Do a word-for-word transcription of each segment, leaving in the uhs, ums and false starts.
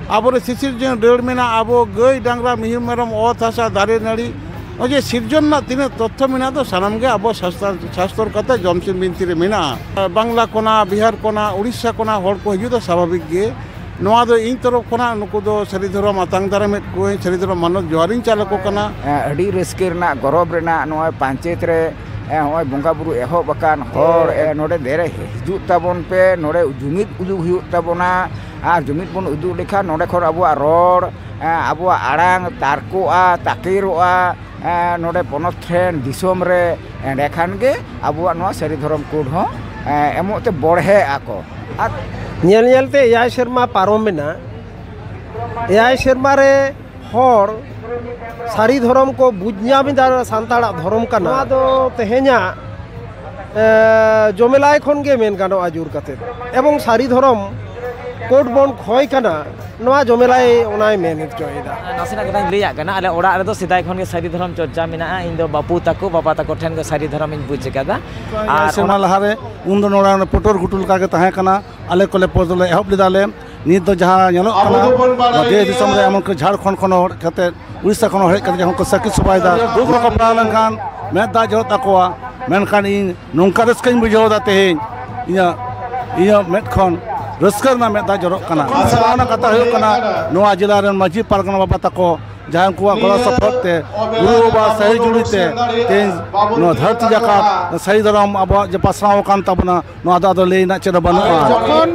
ᱟᱵᱚᱨᱮ ᱥᱤᱥᱤᱨᱡᱚᱱ ᱨᱟᱹᱲ ᱢᱮᱱᱟᱜᱼᱟ, ᱟᱵᱚ ᱜᱟᱹᱭ ᱰᱟᱝᱨᱟ ᱢᱤᱦᱩ ᱢᱮᱨᱚᱢ, ᱚᱛ ᱦᱟᱥᱟ, ᱫᱟᱨᱮ ᱱᱟᱹᱲᱤ, ᱱᱚᱜᱼᱚᱭ ᱡᱮ ᱥᱤᱨᱡᱚᱱ ᱨᱮᱱᱟᱜ ᱛᱤᱱᱟᱹᱜ ᱛᱚᱛᱛᱷᱚ ᱢᱮᱱᱟᱜ ᱫᱚ, ᱥᱟᱱᱟᱢ ᱜᱮ ᱟᱵᱚ ᱥᱟᱥᱛᱟᱨ, ᱥᱟᱥᱛᱚᱨ ᱠᱟᱛᱮ ᱡᱚᱢᱥᱤᱢ ᱵᱤᱱᱛᱤ ᱨᱮ ᱢᱮᱱᱟᱜᱼᱟ᱾ ᱵᱟᱝᱞᱟ ᱠᱷᱚᱱᱟᱜ, ᱵᱤᱦᱟᱨ ᱠᱷᱚᱱᱟᱜ, ᱩᱲᱤᱥᱥᱟ ᱠᱷᱚᱱᱟᱜ ᱦᱚᱲ ᱠᱚ ᱦᱤᱡᱩᱜ ᱫᱚ ᱥᱟᱵᱷᱟᱵᱤᱠ ᱜᱮ᱾ ᱱᱚᱣᱟ ᱫᱚ ᱤᱧ ᱛᱚᱨᱚᱯ ᱠᱷᱚᱱᱟᱜ ᱱᱩᱠᱩ ᱫᱚ ᱥᱟᱹᱨᱤ ᱫᱷᱚᱨᱚᱢ ᱟᱛᱟᱝ ᱫᱟᱨᱟᱢᱮᱫ ᱠᱚᱣᱟᱹᱧ, ᱥᱟᱹᱨᱤ ᱫᱷᱚᱨᱚᱢ ᱢᱟᱱᱚᱛ ᱡᱚᱦᱟᱨᱤᱧ ᱪᱟᱞ ᱟᱠᱚ ᱠᱟᱱᱟ᱾ ᱦᱮᱸ, ᱟᱹᱰᱤ ᱨᱟᱹᱥᱠᱟᱹ ᱨᱮᱱᱟᱜ, ᱜᱚᱨᱚᱵᱽ ᱨᱮᱱᱟᱜ ᱱᱚᱜᱼᱚᱭ ᱯᱟᱧᱪᱮᱛ ᱨᱮ, ᱮ, ᱱᱚᱜᱼᱚᱭ ᱵᱚᱸᱜᱟ ᱵᱩᱨᱩ ᱮᱦᱚᱵ ᱟᱠᱟᱱ ᱦᱚᱲ, ᱮ, ᱱᱚᱰᱮ ᱫᱮᱨᱮ ᱦᱤᱡᱩᱜ ᱛᱟᱵᱚᱱ ᱯᱮ, ᱱᱚᱰᱮ ᱡᱩᱢᱤᱫ ᱩᱫᱩᱜ ᱦᱩᱭᱩᱜ ᱛᱟᱵᱚᱱᱟ᱾ ᱟᱨ ᱡᱩᱢᱤᱫ ᱵᱚᱱ ᱩᱫᱩᱜ ᱞᱮᱠᱷᱟᱱ ᱱᱚᱰᱮ ᱠᱷᱚᱱ ᱟᱵᱚᱣᱟᱜ ᱨᱚᱲ, ᱮ, ᱟᱵᱚᱣᱟᱜ ᱟᱲᱟᱝ ᱛᱟᱨᱠᱚᱜᱼᱟ, ᱛᱟᱠᱮᱨᱚᱜᱼᱟ, ᱮ, ᱱᱚᱰᱮ ᱯᱚᱱᱚᱛ ᱴᱷᱮᱱ, ᱫᱤᱥᱚᱢ ᱨᱮ, ᱮᱸᱰᱮᱠᱷᱟᱱ ᱜᱮ ᱟᱵᱚᱣᱟᱜ ᱱᱚᱣᱟ ᱥᱟᱹᱨᱤ ᱫᱷᱚᱨᱚᱢ ᱠᱳᱰ ᱦᱚᱸ, ᱮ, ᱮᱢᱚᱜ ᱛᱮ ᱵᱚᱲᱦᱮ ᱟᱠᱚ᱾ ᱟᱨ ᱧᱮᱞ ᱧᱮᱞ ᱛᱮ ᱮᱭᱟᱭ ᱥᱮᱨᱢᱟ ᱯᱟᱨᱚᱢ ᱮᱱᱟ᱾ ᱮᱭᱟᱭ ᱥᱮᱨᱢᱟ ᱨᱮ ᱦᱚᱲ ᱥᱟᱹᱨᱤ ᱫᱷᱚᱨᱚᱢ ᱠᱚ ᱵᱩᱡᱽ ᱧᱟᱢ ᱮᱫᱟ, ᱥᱟᱱᱛᱟᱲᱟᱜ ᱫᱷᱚᱨᱚᱢ ᱠᱟᱱᱟ᱾ ᱱᱚᱣᱟ ᱫᱚ ᱛᱮᱦᱮᱧᱟᱜ, ᱮ, ᱡᱚᱢᱮᱞᱟᱭ ᱠᱷᱚᱱ ᱜᱮ ᱢᱮᱱ ᱜᱟᱱᱚᱜᱼᱟ ᱡᱳᱨ ᱠᱟᱛᱮ᱾ ᱮᱵᱚᱝ ᱥᱟᱹᱨᱤ ᱫᱷᱚᱨᱚᱢ ᱠᱳᱰ ᱵᱚᱱ ᱠᱷᱚᱭ ᱠᱟᱱᱟ, ᱱᱚᱣᱟ ᱡᱚᱢᱮᱞᱟᱭ ᱚᱱᱟᱭ ᱢᱮᱱ ᱦᱚᱪᱚᱭᱮᱫᱟ᱾ ᱱᱟᱥᱮᱱᱟᱜ ᱠᱟᱛᱷᱟᱧ ᱞᱟᱹᱭᱟᱜ ᱠᱟᱱᱟ, ᱟᱞᱮ ᱚᱲᱟᱜ ᱨᱮᱫᱚ ᱥᱮᱫᱟᱭ ᱠᱷᱚᱱ ᱜᱮ ᱥᱟᱹᱨᱤ ᱫᱷᱚᱨᱚᱢ ᱪᱚᱨᱪᱟ ᱢᱮᱱᱟᱜᱼᱟ᱾ ᱤᱧ ᱫᱚ ᱵᱟᱹᱯᱩ ᱛᱟᱠᱚ, ᱵᱟᱵᱟ ᱛᱟᱠᱚ ᱴᱷᱮᱱ ᱜᱮ ᱥᱟᱹᱨᱤ ᱫᱷᱚᱨᱚᱢᱤᱧ ᱵᱩᱡᱽ ᱟᱠᱟᱫᱟ᱾ ᱮᱭᱟᱭ ᱟᱨ ᱥᱮᱨᱢᱟ ᱚᱱᱟ ᱞᱟᱦᱟᱨᱮ, ᱩᱱ ᱫᱚ ᱱᱚᱰᱮ ᱯᱩᱴᱩᱨ ᱜᱷᱩᱴᱩ ᱞᱮᱠᱟ ᱜᱮ ᱛᱟᱦᱮᱸ ᱠᱟᱱᱟ᱾ ᱟᱞᱮ ᱠᱚᱞᱮ ᱯᱚᱨ ᱫᱚᱞᱮ ᱮᱦᱚᱵ ᱞᱮᱫᱟ ᱞᱮ᱾ ᱱᱤᱛ ᱫᱚ ᱡᱟᱦᱟᱸ ᱧᱮᱞᱚᱜ ᱠᱟᱱᱟ, ᱱᱚᱣᱟ ᱫᱮᱥ ᱫᱤᱥᱚᱢ ᱨᱮ ᱮᱢᱚᱱ ᱠᱤ ᱡᱷᱟᱲᱠᱷᱚᱸᱰ ᱠᱷᱚᱱ ᱦᱚᱲ ᱦᱮᱡ ᱠᱟᱛᱮ, ᱩᱲᱤᱥᱥᱟ ᱠᱷᱚᱱ ᱦᱚᱲ ᱦᱮᱡ ᱠᱟᱛᱮ ᱡᱚᱠᱷᱚᱱ ᱠᱚ ᱥᱟᱹᱠᱷᱤ ᱥᱚᱵᱷᱟᱭᱮᱫᱟ, ᱫᱩᱠ ᱨᱮᱠᱚ ᱯᱟᱲᱟᱣ ᱞᱮᱱᱠᱷᱟᱱ ᱢᱮᱫ ᱫᱟᱜ ᱡᱚᱨᱚᱜ ᱛᱟᱠᱚᱣᱟ᱾ ᱢᱮᱱᱠᱷᱟᱱ ᱤᱧ ᱱᱚᱝᱠᱟ ᱨᱟᱹᱥᱠᱟᱹᱧ ᱵᱩᱡᱷᱟᱹᱣ ᱮᱫᱟ ᱛᱮᱦᱮᱧ, ᱤᱧᱟᱹᱜ, ᱤᱧᱟᱹᱜ ᱢᱮᱫ ᱠᱷᱚᱱ ᱨᱟᱹᱥᱠᱟᱹ ᱨᱮᱱᱟᱜ ᱢᱮᱫ ᱫᱟᱜ ᱡᱚᱨᱚᱜ ᱠᱟᱱᱟ᱾ ᱟᱨ ᱚᱱᱟ ᱠᱟᱛᱷᱟ ᱦᱩᱭᱩᱜ ᱠᱟᱱᱟ, ᱱᱚᱣᱟ ᱡᱮᱞᱟ ᱨᱮᱱ ᱢᱟᱹᱡᱷᱤ ᱯᱟᱨᱜᱟᱱᱟ ᱵᱟᱵᱟ ᱛᱟᱠᱚ ᱡᱟᱦᱟᱸᱭ ᱩᱱᱠᱩᱣᱟᱜ ᱜᱚᱲᱚ ᱥᱚᱯᱚᱦᱚᱫ ᱛᱮ, ᱜᱩᱨᱩ ᱵᱟᱵᱟ ᱥᱟᱹᱦᱤ ᱡᱩᱲᱤ ᱛᱮ ᱛᱮᱦᱮᱧ ᱱᱚᱣᱟ ᱫᱷᱟᱹᱨᱛᱤ ᱡᱟᱠᱟᱛ ᱥᱟᱹᱨᱤ ᱫᱷᱚᱨᱚᱢ ᱟᱵᱚᱣᱟᱜ ᱡᱮ ᱯᱟᱥᱱᱟᱣ ᱟᱠᱟᱱ ᱛᱟᱵᱚᱱᱟ, ᱱᱚᱣᱟ ᱫᱚ ᱟᱫᱚ ᱞᱟᱹᱭ ᱨᱮᱱᱟᱜ ᱪᱮᱫ ᱦᱚᱸ ᱵᱟᱹᱱᱩᱜᱼᱟ᱾ ᱡᱚᱠᱷᱚᱱ,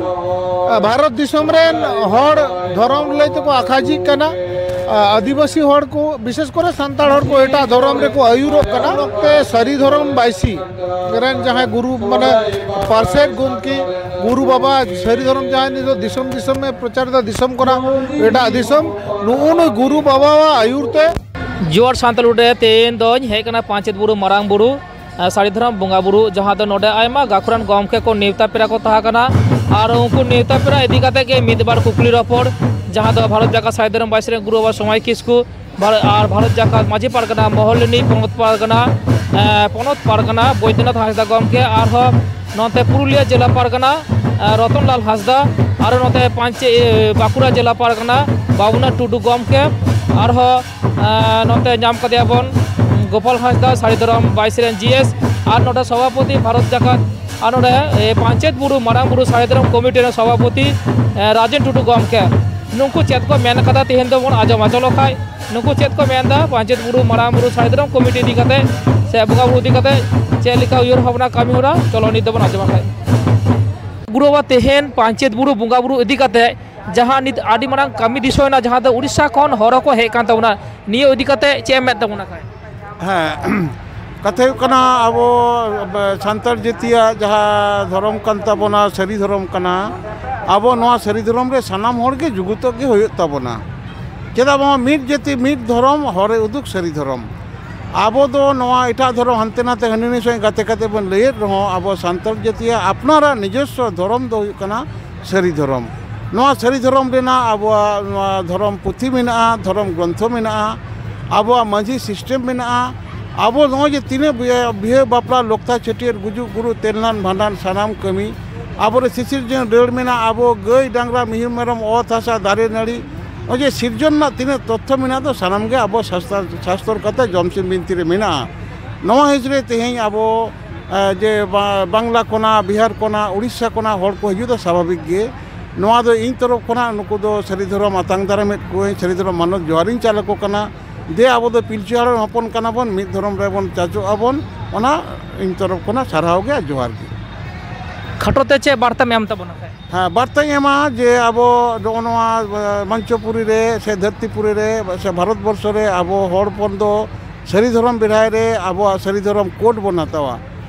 ᱟ, ᱵᱷᱟᱨᱚᱛ ᱫᱤᱥᱚᱢ ᱨᱮᱱ ᱦᱚᱲ ᱫᱷᱚᱨᱚᱢ ᱞᱟᱹᱭ ᱛᱮᱠᱚ ᱟᱠᱷᱟᱡᱤᱜ ᱠᱟᱱᱟ, ᱟ, ᱟᱹᱫᱤᱵᱟᱹᱥᱤ ᱦᱚᱲ ᱠᱚ, ᱵᱤᱥᱮᱥ ᱠᱚᱨᱮ ᱥᱟᱱᱛᱟᱲ ᱦᱚᱲ ᱠᱚ ᱮᱴᱟᱜ ᱫᱷᱚᱨᱚᱢ ᱨᱮᱠᱚ ᱟᱹᱭᱩᱨᱚᱜ ᱠᱟᱱᱟ, ᱩᱱ ᱚᱠᱛᱮ ᱥᱟᱹᱨᱤ ᱫᱷᱚᱨᱚᱢ ᱵᱟᱭᱥᱤ ᱨᱮᱱ ᱡᱟᱦᱟᱸᱭ ᱜᱩᱨᱩ, ᱢᱟᱱᱮ, ᱯᱟᱨᱥᱮᱛ ᱜᱚᱢᱠᱮ, ᱜᱩᱨᱩ ᱵᱟᱵᱟ, ᱥᱟᱹᱨᱤ ᱫᱷᱚᱨᱚᱢ ᱡᱟᱦᱟᱸᱭ ᱱᱤᱛᱚᱜ ᱫᱤᱥᱚᱢ ᱫᱤᱥᱚᱢ ᱮ ᱯᱨᱚᱪᱟᱨ ᱮᱫᱟ, ᱫᱤᱥᱚᱢ ᱠᱷᱚᱱᱟᱜ ᱮᱴᱟᱜ ᱫᱤᱥᱚᱢ, ᱱᱩᱜᱼᱩ ᱱᱩᱭ ᱜᱩᱨᱩ ᱵᱟᱵᱟᱣᱟᱜ ᱟᱹᱭᱩᱨ ᱛᱮ᱾ ᱡᱩᱣᱟᱹᱲ ᱥᱟᱱᱛᱟᱲ ᱩᱰᱟᱹ ᱛᱮᱦᱮᱧ ᱫᱚᱧ ᱦᱮᱡ ᱠᱟᱱᱟ ᱯᱟᱧᱪᱮᱛ ᱵᱩᱨᱩ ᱢᱟᱨᱟᱝ ᱵᱩᱨᱩ, ᱮ, ᱥᱟᱹᱨᱤ ᱫᱷᱚᱨᱚᱢ ᱵᱚᱸᱜᱟ ᱵᱩᱨᱩ, ᱡᱟᱦᱟᱸ ᱫᱚ ᱱᱚᱰᱮ ᱟᱭᱢᱟ ᱜᱟᱹᱠᱷᱩᱲᱟᱱ ᱜᱚᱢᱠᱮ ᱠᱚ ᱱᱮᱣᱛᱟ ᱯᱮᱲᱟ ᱠᱚ ᱛᱟᱦᱮᱸ ᱠᱟᱱᱟ᱾ ᱟᱨ ᱩᱱᱠᱩ ᱱᱮᱣᱛᱟ ᱯᱮᱲᱟ ᱤᱫᱤ ᱠᱟᱛᱮ ᱜᱮ ᱢᱤᱫ ᱵᱟᱨ ᱠᱩᱠᱞᱤ ᱨᱚᱯᱚᱲ, ᱡᱟᱦᱟᱸ ᱫᱚ ᱵᱷᱟᱨᱚᱛ ᱡᱟᱠᱟᱛ ᱥᱟᱹᱨᱤ ᱫᱷᱚᱨᱚᱢ ᱵᱟᱭᱥᱤ ᱨᱮᱱ ᱜᱩᱨᱩ ᱵᱟᱵᱟ ᱥᱚᱢᱟᱭ ᱠᱤᱥᱠᱩ, ᱵᱷᱟᱨ-, ᱟᱨ ᱵᱷᱟᱨᱚᱛ ᱡᱟᱠᱟᱛ ᱢᱟᱹᱡᱷᱤ ᱯᱟᱨᱜᱟᱱᱟ ᱢᱚᱦᱚᱞ ᱨᱤᱱᱤᱡ ᱯᱚᱱᱚᱛ ᱯᱟᱨᱜᱟᱱᱟ, ᱮ, ᱯᱚᱱᱚᱛ ᱯᱟᱨᱜᱟᱱᱟ ᱵᱳᱭᱫᱚᱱᱟᱛᱷ ᱦᱟᱸᱥᱫᱟ ᱜᱚᱢᱠᱮ, ᱟᱨᱦᱚᱸ ᱱᱚᱛᱮ ᱯᱩᱨᱩᱞᱤᱭᱟᱹ ᱡᱮᱞᱟ ᱯᱟᱨᱜᱟᱱᱟ, ᱮ, ᱨᱚᱛᱚᱱ ᱞᱟᱞ ᱦᱟᱸᱥᱫᱟ, ᱟᱨᱚ ᱱᱚᱛᱮ ᱯᱟᱧᱪᱮ ᱵᱟᱸᱠᱩᱲᱟ ᱡᱮᱞᱟ ᱯᱟᱨᱜᱟᱱᱟ ᱵᱟᱵᱩᱱᱟᱛᱷ ᱴᱩᱰᱩ ᱜᱚᱢᱠᱮ, ᱟᱨᱦᱚᱸ ᱱᱚᱛᱮ ᱧᱟᱢ ᱠᱟᱫᱮᱭᱟ ᱵᱚᱱ ᱜᱳᱯᱟᱞ ᱦᱟᱸᱥᱫᱟ ᱥᱟᱹᱨᱤ ᱫᱷᱚᱨᱚᱢ ᱵᱟᱭᱤᱥ ᱨᱮᱱ ᱡᱤ ᱮᱥ, ᱟᱨ ᱱᱚᱰᱮ ᱥᱚᱵᱷᱟᱯᱚᱛᱤ ᱵᱷᱟᱨᱚᱛ ᱡᱟᱠᱟᱛ, ᱟᱨ ᱱᱚᱰᱮ ᱯᱟᱧᱪᱮᱛ ᱵᱩᱨᱩ ᱢᱟᱨᱟᱝ ᱵᱩᱨᱩ ᱥᱟᱹᱨᱤ ᱫᱷᱚᱨᱚᱢ ᱠᱚᱢᱤᱴᱤ ᱨᱮᱱ ᱥᱚᱵᱷᱟᱯᱚᱛᱤ ᱨᱟᱡᱮᱱ ᱴᱩᱰᱩ ᱜᱚᱢᱠᱮ᱾ ᱱᱩᱠᱩ ᱪᱮᱫ ᱠᱚ ᱢᱮᱱ ᱠᱟᱫᱟ ᱛᱮᱦᱮᱧ ᱫᱚᱵᱚᱱ ᱟᱸᱡᱚᱢ ᱦᱚᱪᱚ ᱞᱮᱠᱷᱟᱡ, ᱱᱩᱠᱩ ᱪᱮᱫ ᱠᱚ ᱢᱮᱱᱫᱟ ᱯᱟᱧᱪᱮᱛ ᱵᱩᱨᱩ ᱢᱟᱨᱟᱝ ᱵᱩᱨᱩ ᱥᱟᱹᱨᱤ ᱫᱷᱚᱨᱚᱢ ᱠᱚᱢᱤᱴᱤ ᱤᱫᱤ ᱠᱟᱛᱮ ᱥᱮ ᱵᱚᱸᱜᱟ ᱵᱩᱨᱩ ᱤᱫᱤ ᱠᱟᱛᱮ ᱪᱮᱫ ᱞᱮᱠᱟ ᱩᱭᱦᱟᱹᱨ ᱵᱷᱟᱵᱽᱱᱟ ᱠᱟᱹᱢᱤ ᱦᱚᱨᱟ, ᱪᱚᱞᱚ ᱱᱤᱛ ᱫᱚᱵᱚᱱ ᱟᱸᱡᱚᱢᱟ ᱠᱷᱟᱡ᱾ ᱜᱩᱨᱩ ᱵᱟᱵᱟ, ᱛᱮᱦᱮᱧ ᱯᱟᱧᱪᱮᱛ ᱵᱩᱨᱩ ᱵᱚᱸᱜᱟ ᱵᱩᱨᱩ ᱤᱫᱤ ᱠᱟᱛᱮ ᱡᱟᱦᱟᱸ ᱱᱤᱛ ᱟᱹᱰᱤ ᱢᱟᱨᱟᱝ ᱠᱟᱹᱢᱤ ᱫᱤᱥᱚᱭᱮᱱᱟ, ᱡᱟᱦᱟᱸ ᱫᱚ ᱩᱲᱤᱥᱥᱟ ᱠᱷᱚᱱ ᱦᱚᱲ ᱦᱚᱸᱠᱚ ᱦᱮᱡ ᱠᱟᱱ ᱛᱟᱵᱚᱱᱟ, ᱱᱤᱭᱟᱹ ᱤᱫᱤ ᱠᱟᱛᱮ ᱪᱮᱫ ᱮᱢ ᱢᱮᱱ ᱛᱟᱵᱚᱱᱟ ᱠᱷᱟᱡ? ᱦᱮᱸ, ᱠᱟᱛᱷᱟ ᱦᱩᱭᱩᱜ ᱠᱟᱱᱟ, ᱟᱵᱚ ᱥᱟᱱᱛᱟᱲ ᱡᱟᱹᱛᱤᱭᱟᱜ ᱡᱟᱦᱟᱸ ᱫᱷᱚᱨᱚᱢ ᱠᱟᱱ ᱛᱟᱵᱚᱱᱟ, ᱥᱟᱹᱨᱤ ᱫᱷᱚᱨᱚᱢ ᱠᱟᱱᱟ, ᱟᱵᱚ ᱱᱚᱣᱟ ᱥᱟᱹᱨᱤ ᱫᱷᱚᱨᱚᱢ ᱨᱮ ᱥᱟᱱᱟᱢ ᱦᱚᱲ ᱜᱮ ᱡᱩᱜᱩᱛᱚᱜ ᱜᱮ ᱦᱩᱭᱩᱜ ᱛᱟᱵᱚᱱᱟ᱾ ᱪᱮᱫᱟᱜ ᱵᱟᱝ, ᱢᱤᱫ ᱡᱟᱹᱛᱤ ᱢᱤᱫ ᱫᱷᱚᱨᱚᱢ, ᱦᱚᱨᱮ ᱩᱫᱩᱜ ᱥᱟᱹᱨᱤ ᱫᱷᱚᱨᱚᱢ᱾ ᱟᱵᱚ ᱫᱚ ᱱᱚᱣᱟ ᱮᱴᱟᱜ ᱫᱷᱚᱨᱚᱢ ᱦᱟᱱᱛᱮ ᱱᱟᱛᱮ ᱦᱟᱹᱱᱤ ᱱᱟᱹᱭ ᱥᱚᱸᱜᱮ ᱜᱟᱛᱮ ᱠᱟᱛᱮ ᱵᱚᱱ ᱞᱟᱹᱭᱮᱫ ᱨᱮᱦᱚᱸ, ᱟᱵᱚ ᱥᱟᱱᱛᱟᱲ ᱡᱟᱹᱛᱤᱭᱟᱜ ᱟᱯᱱᱟᱨᱟᱜ ᱱᱤᱡᱚᱥᱥᱚ ᱫᱷᱚᱨᱚᱢ ᱫᱚ ᱦᱩᱭᱩᱜ ᱠᱟᱱᱟ ᱥᱟᱹᱨᱤ ᱫᱷᱚᱨᱚᱢ᱾ ᱱᱚᱣᱟ ᱥᱟᱹᱨᱤ ᱫᱷᱚᱨᱚᱢ ᱨᱮᱱᱟᱜ ᱟᱵᱚᱣᱟᱜ ᱱᱚᱣᱟ ᱫᱷᱚᱨᱚᱢ ᱯᱩᱛᱷᱤ ᱢᱮᱱᱟᱜᱼᱟ, ᱫᱷᱚᱨᱚᱢ ᱜᱨᱚᱱᱛᱷᱚ ᱢᱮᱱᱟᱜᱼᱟ, ᱟᱵᱚᱣᱟᱜ ᱢᱟᱹᱡᱷᱤ ᱥᱤᱥᱴᱮᱢ ᱢᱮᱱᱟᱜᱼᱟ᱾ ᱟᱵᱚ ᱱᱚᱜᱼᱚᱭ ᱡᱮ ᱛᱤᱱᱟᱹᱜ ᱵᱤᱦᱟᱹ, ᱵᱤᱦᱟᱹ ᱵᱟᱯᱞᱟ, ᱞᱚᱠᱛᱟ ᱪᱷᱟᱹᱴᱭᱟᱹᱨ, ᱜᱩᱡᱩᱜ ᱜᱩᱨᱩ, ᱛᱮᱞᱱᱟᱱ ᱵᱷᱟᱸᱰᱟᱱ, ᱥᱟᱱᱟᱢ ᱠᱟᱹᱢᱤ ᱟᱵᱚᱨᱮ ᱥᱤᱥᱤᱨᱡᱟᱹᱣ ᱨᱟᱹᱲ ᱢᱮᱱᱟᱜᱼᱟ᱾ ᱟᱵᱚ ᱜᱟᱹᱭ ᱰᱟᱝᱨᱟ ᱢᱤᱦᱩ ᱢᱮᱨᱚᱢ, ᱚᱛ ᱦᱟᱥᱟ, ᱫᱟᱨᱮ ᱱᱟᱹᱲᱤ, ᱱᱚᱜᱼᱚᱭ ᱡᱮ ᱥᱤᱨᱡᱚᱱ ᱨᱮᱱᱟᱜ ᱛᱤᱱᱟᱹᱜ ᱛᱚᱛᱛᱷᱚ ᱢᱮᱱᱟᱜ ᱫᱚ, ᱥᱟᱱᱟᱢ ᱜᱮ ᱟᱵᱚ ᱥᱟᱥᱛᱟᱨ, ᱥᱟᱥᱛᱚᱨ ᱠᱟᱛᱮ ᱡᱚᱢ ᱥᱤᱢ ᱵᱤᱱᱛᱤ ᱨᱮ ᱢᱮᱱᱟᱜᱼᱟ᱾ ᱱᱚᱣᱟ ᱦᱤᱥᱟᱹᱵ ᱨᱮ ᱛᱮᱦᱮᱧ ᱟᱵᱚ ᱮ, ᱡᱮ ᱵᱟ-, ᱵᱟᱝᱞᱟ ᱠᱷᱚᱱᱟᱜ, ᱵᱤᱦᱟᱨ ᱠᱷᱚᱱᱟᱜ, ᱩᱲᱤᱥᱥᱟ ᱠᱷᱚᱱᱟᱜ ᱦᱚᱲ ᱠᱚ ᱦᱤᱡᱩᱜ ᱫᱚ ᱥᱟᱵᱷᱟᱵᱤᱠ ᱜᱮ᱾ ᱱᱚᱣᱟ ᱫᱚ ᱤᱧ ᱛᱚᱨᱚᱯ ᱠᱷᱚᱱᱟᱜ ᱱᱩᱠᱩ ᱫᱚ ᱥᱟᱹᱨᱤ ᱫᱷᱚᱨᱚᱢ ᱟᱛᱟᱝ ᱫᱟᱨᱟᱢᱮᱫ ᱠᱚᱣᱟᱹᱧ, ᱥᱟᱹᱨᱤ ᱫᱷᱚᱨᱚᱢ ᱢᱟᱱᱚᱛ ᱡᱚᱦᱟᱨᱤᱧ ᱪᱟᱞ ᱟᱠᱚ ᱠᱟᱱᱟ᱾ ᱫᱮ, ᱟᱵᱚ ᱫᱚ ᱯᱤᱞᱪᱩ ᱦᱟᱲᱟᱢ ᱦᱚᱯᱚᱱ ᱠᱟᱱᱟ ᱵᱚᱱ, ᱢᱤᱫ ᱫᱷᱚᱨᱚᱢ ᱨᱮᱵᱚᱱ ᱪᱟᱪᱚᱜ ᱟᱵᱚᱱ, ᱚᱱᱟ ᱤᱧ ᱛᱚᱨᱚᱯ ᱠᱷᱚᱱᱟᱜ ᱥᱟᱨᱦᱟᱣ ᱜᱮ ᱟᱨ ᱡᱚᱦᱟᱨ ᱜᱮ᱾ ᱠᱷᱟᱴᱚ ᱛᱮ ᱪᱮᱫ ᱵᱟᱨᱛᱟᱢ ᱮᱢ ᱛᱟᱵᱚᱱᱟ ᱠᱷᱟᱡ? ᱦᱮᱸ, ᱵᱟᱨᱛᱟᱧ ᱮᱢᱟ ᱡᱮ ᱟᱵᱚ ᱱᱚᱜᱼᱚ ᱱᱚᱣᱟ, ᱮ, ᱢᱚᱧᱪᱚᱯᱩᱨᱤ ᱨᱮ ᱥᱮ ᱫᱷᱟᱹᱨᱛᱤᱯᱩᱨᱤ ᱨᱮ ᱥᱮ ᱵᱷᱟᱨᱚᱛ ᱵᱚᱨᱥᱚ ᱨᱮ ᱟᱵᱚ ᱦᱚᱲ ᱦᱚᱯᱚᱱ ᱫᱚ ᱥᱟᱹᱨᱤ ᱫᱷᱚᱨᱚᱢ ᱵᱮᱲᱦᱟᱭ ᱨᱮ ᱟᱵᱚᱣᱟᱜ ᱥᱟᱹᱨᱤ ᱫᱷᱚᱨᱚᱢ ᱠᱳᱰ ᱵᱚᱱ ᱦᱟᱛᱟᱣᱟ᱾